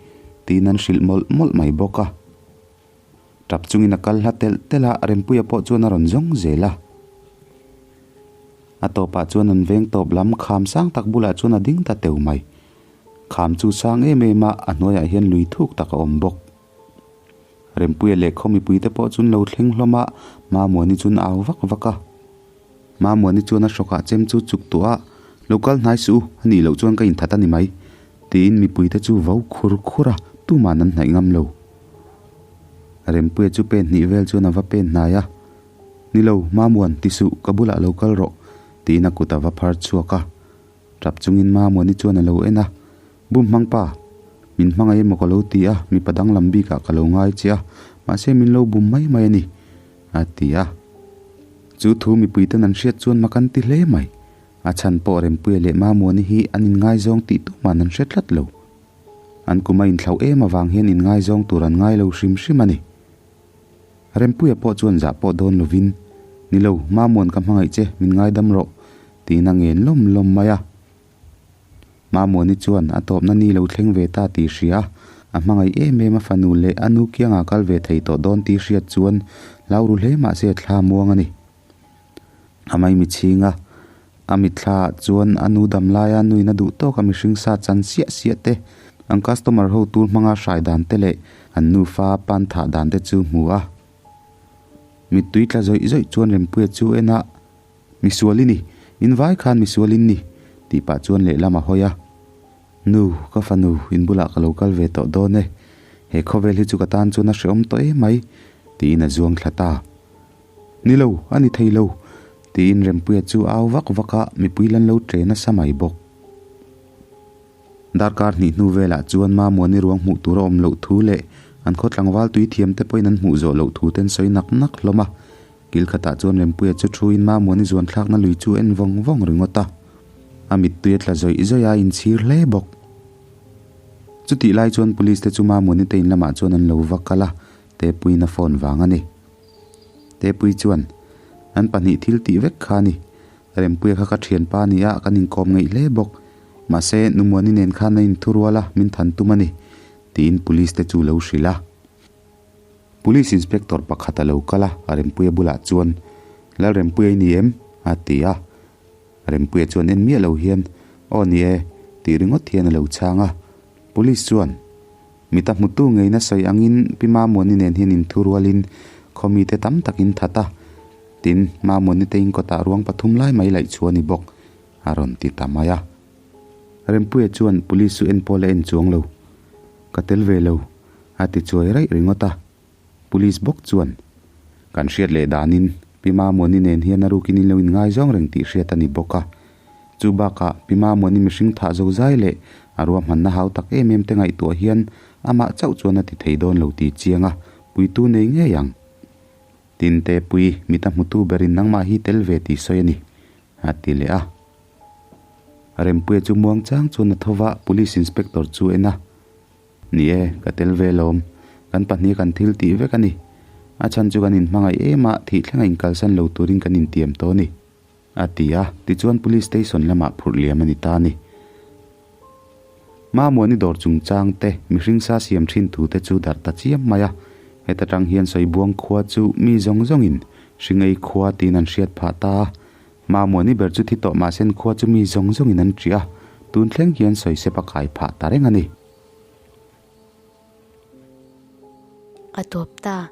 tiin an hrilh mawlh mawlh mai bawk a. Tap chungin a kal hla telh telh a, Rempuia pawh chuan a rawn zawng zel a. A tawpah chuan an veng tawp lam kham sang tak bulah chuan a ding ta teu mai. Kham chu sang em em a, a hnuaiah hian lui thuk tak a awm bawk. Rempuia leh khaw mipuite pawh chuan lo thleng hlawm a, Mamuani chuan a au vak vak a. Mamuani chuan a hrawkah chem chu chuk tuah a, Lo kal hnai suh u, a nih loh chuan ka inthat a ni mai, tiin mipuite chu vo khur khur a, tuman an hnaih ngam lo. Rempuia chu pen hnih vel chuan a va pen hnai a, Ni lo, Mamuan, ti suh, ka bulah lo kal rawh, tiin a kut a va phar chhuak a. Tap chungin Mamuani chuan a lo en a, Bum hmang pa, min hmangaih emaw ka lo ti a, mipa danglam bikah ka lo ngai che a, mahse min lo bum mai mai a ni, a ti a. Chu thu mipuiten an hriat chuan mak an ti hle mai. A chhan pawh Rempuia leh Mamuani hi an inngaizawng tih tuman an hre tlat lo. An kum a inthlauh em avang hian inngaizawng tur an ngai lo hrim hrim a ni. Rempuia pawh chuan zah pawh dawn lovin, Ni lo, Mamuan ka hmangaih che, min ngaidam rawh, tiin a ngen lawm lawm mai a. Mamuani chuan a tawpna ni lo thleng ve ta tih hria a, a hmangaih em em a fanu leh a nu kiangah kal ve thei tawh dawn tih hriat chuan hlau ru hle mah se thla muang a ni. A maimi chhing a, a mitthla ah chuan a nu dam laia nuin a duh tawk a mihring sa chan siah siah te, an customer ho tur hmanga hrai dan te leh an nufa pan thah dan te chu hmu a. Mittui tla zawih zawih chuan Rempuia chu en a. Misual i ni, in vai khan misual in ni, tih pah chuan lehlam a hawi a. Nu, ka fanu, in bulah ka lo kal ve tawh dawn e. He khawvel hi chu ka tan chuan a hrehawm tawh em mai, tiin a zuang thla ta. Ni lo, a ni thei lo, tiin Rempuia chu au vak vak a, mipui lan lo ṭe nasa mai bawk. Darkar hnih hnu velah chuan Mamuani ruang hmuh tur a awm loh thu leh an khaw tlangval tui thiam te pawhin an hmuh zawh loh thu te an sawi nak nak hlawm a. Kil khatah chuan Rempuia chu thuin Mamuani zuan thlakna lui chu en vawng vawng ringawt a. A mittui a tla zawih zawih a, a inchhir hle bawk. Chutih lai chuan Police te chu Mamuani te in lamah chuan an lo va kal a, Tepuiin a phone vang a ni. Tepui chuan, An pahnih thil tih vek kha a ni. Rempuia kha ka thianpa a ni a, kan inkawm ngeih hle bawk. Mahse, Numuani nen khan a inthurual a, min than tum a ni, tiin Police te chu lo hrilh a. Police Inspector pakhat a lo kal a, Rempuia bulah chuan, Lalrempuia i ni em? a ti a. Rempuia chuan en miah lo hian, Aw ni e, tih ringawt hian a lo chhang a. Police chuan, Mita hmutu ngeina sawi angin Pi Mamuani nen hian inthurualin khaw mite tam takin that a, tin, Mamuani te inkawtah ruang pathum lai mai laih chu a ni bawk, a rawn ti ta mai a. Rempuia chuan Police chu en pawh la en chuang lo, Ka tel ve lo, a ti chuai raih ringawt a. Police bawk chuan, Kan hriat leh danin Pi Mamuani nen hian a rukin in lo inngaizawng reng tih hriat a ni bawk a. Chu bakah Pi Mamuani mihring thah zo zai leh a ruahmanna hau tak em em te ngaihtuah hian amah chauh chuan a ti thei dawn lo tih chiang a, puitu nei ngei ang. Tin, Tepui, mit a hmutu berin nangmah hi tel ve tih sawi a ni, a ti leh a. Rempuia chu muang chang chuan a tho va, Police Inspector chu en a. Ni e, ka tel ve lawm. Kan pahnih kan thil tih vek a ni. A chhan chu kan inhmangaih em a, thih thlenga inkalsan lo turin kan intiam tawh a ni, a ti a. Tichuan Police Station lamah phurh liam a ni ta a ni. Mamuani dawr chungchang te, mihring sa siam thin thu te chu darh ta chiam mai a. Heta tang hian Sawibuang khua chu mi zawng zawngin Hringei khua tiin an hriat phah ta a. Mamuani ber chu thi tawh mahse an khua chu mi zawng zawngin an ṭih a, tun thleng hian sawisep a kai phah ta reng a ni. A tawp ta.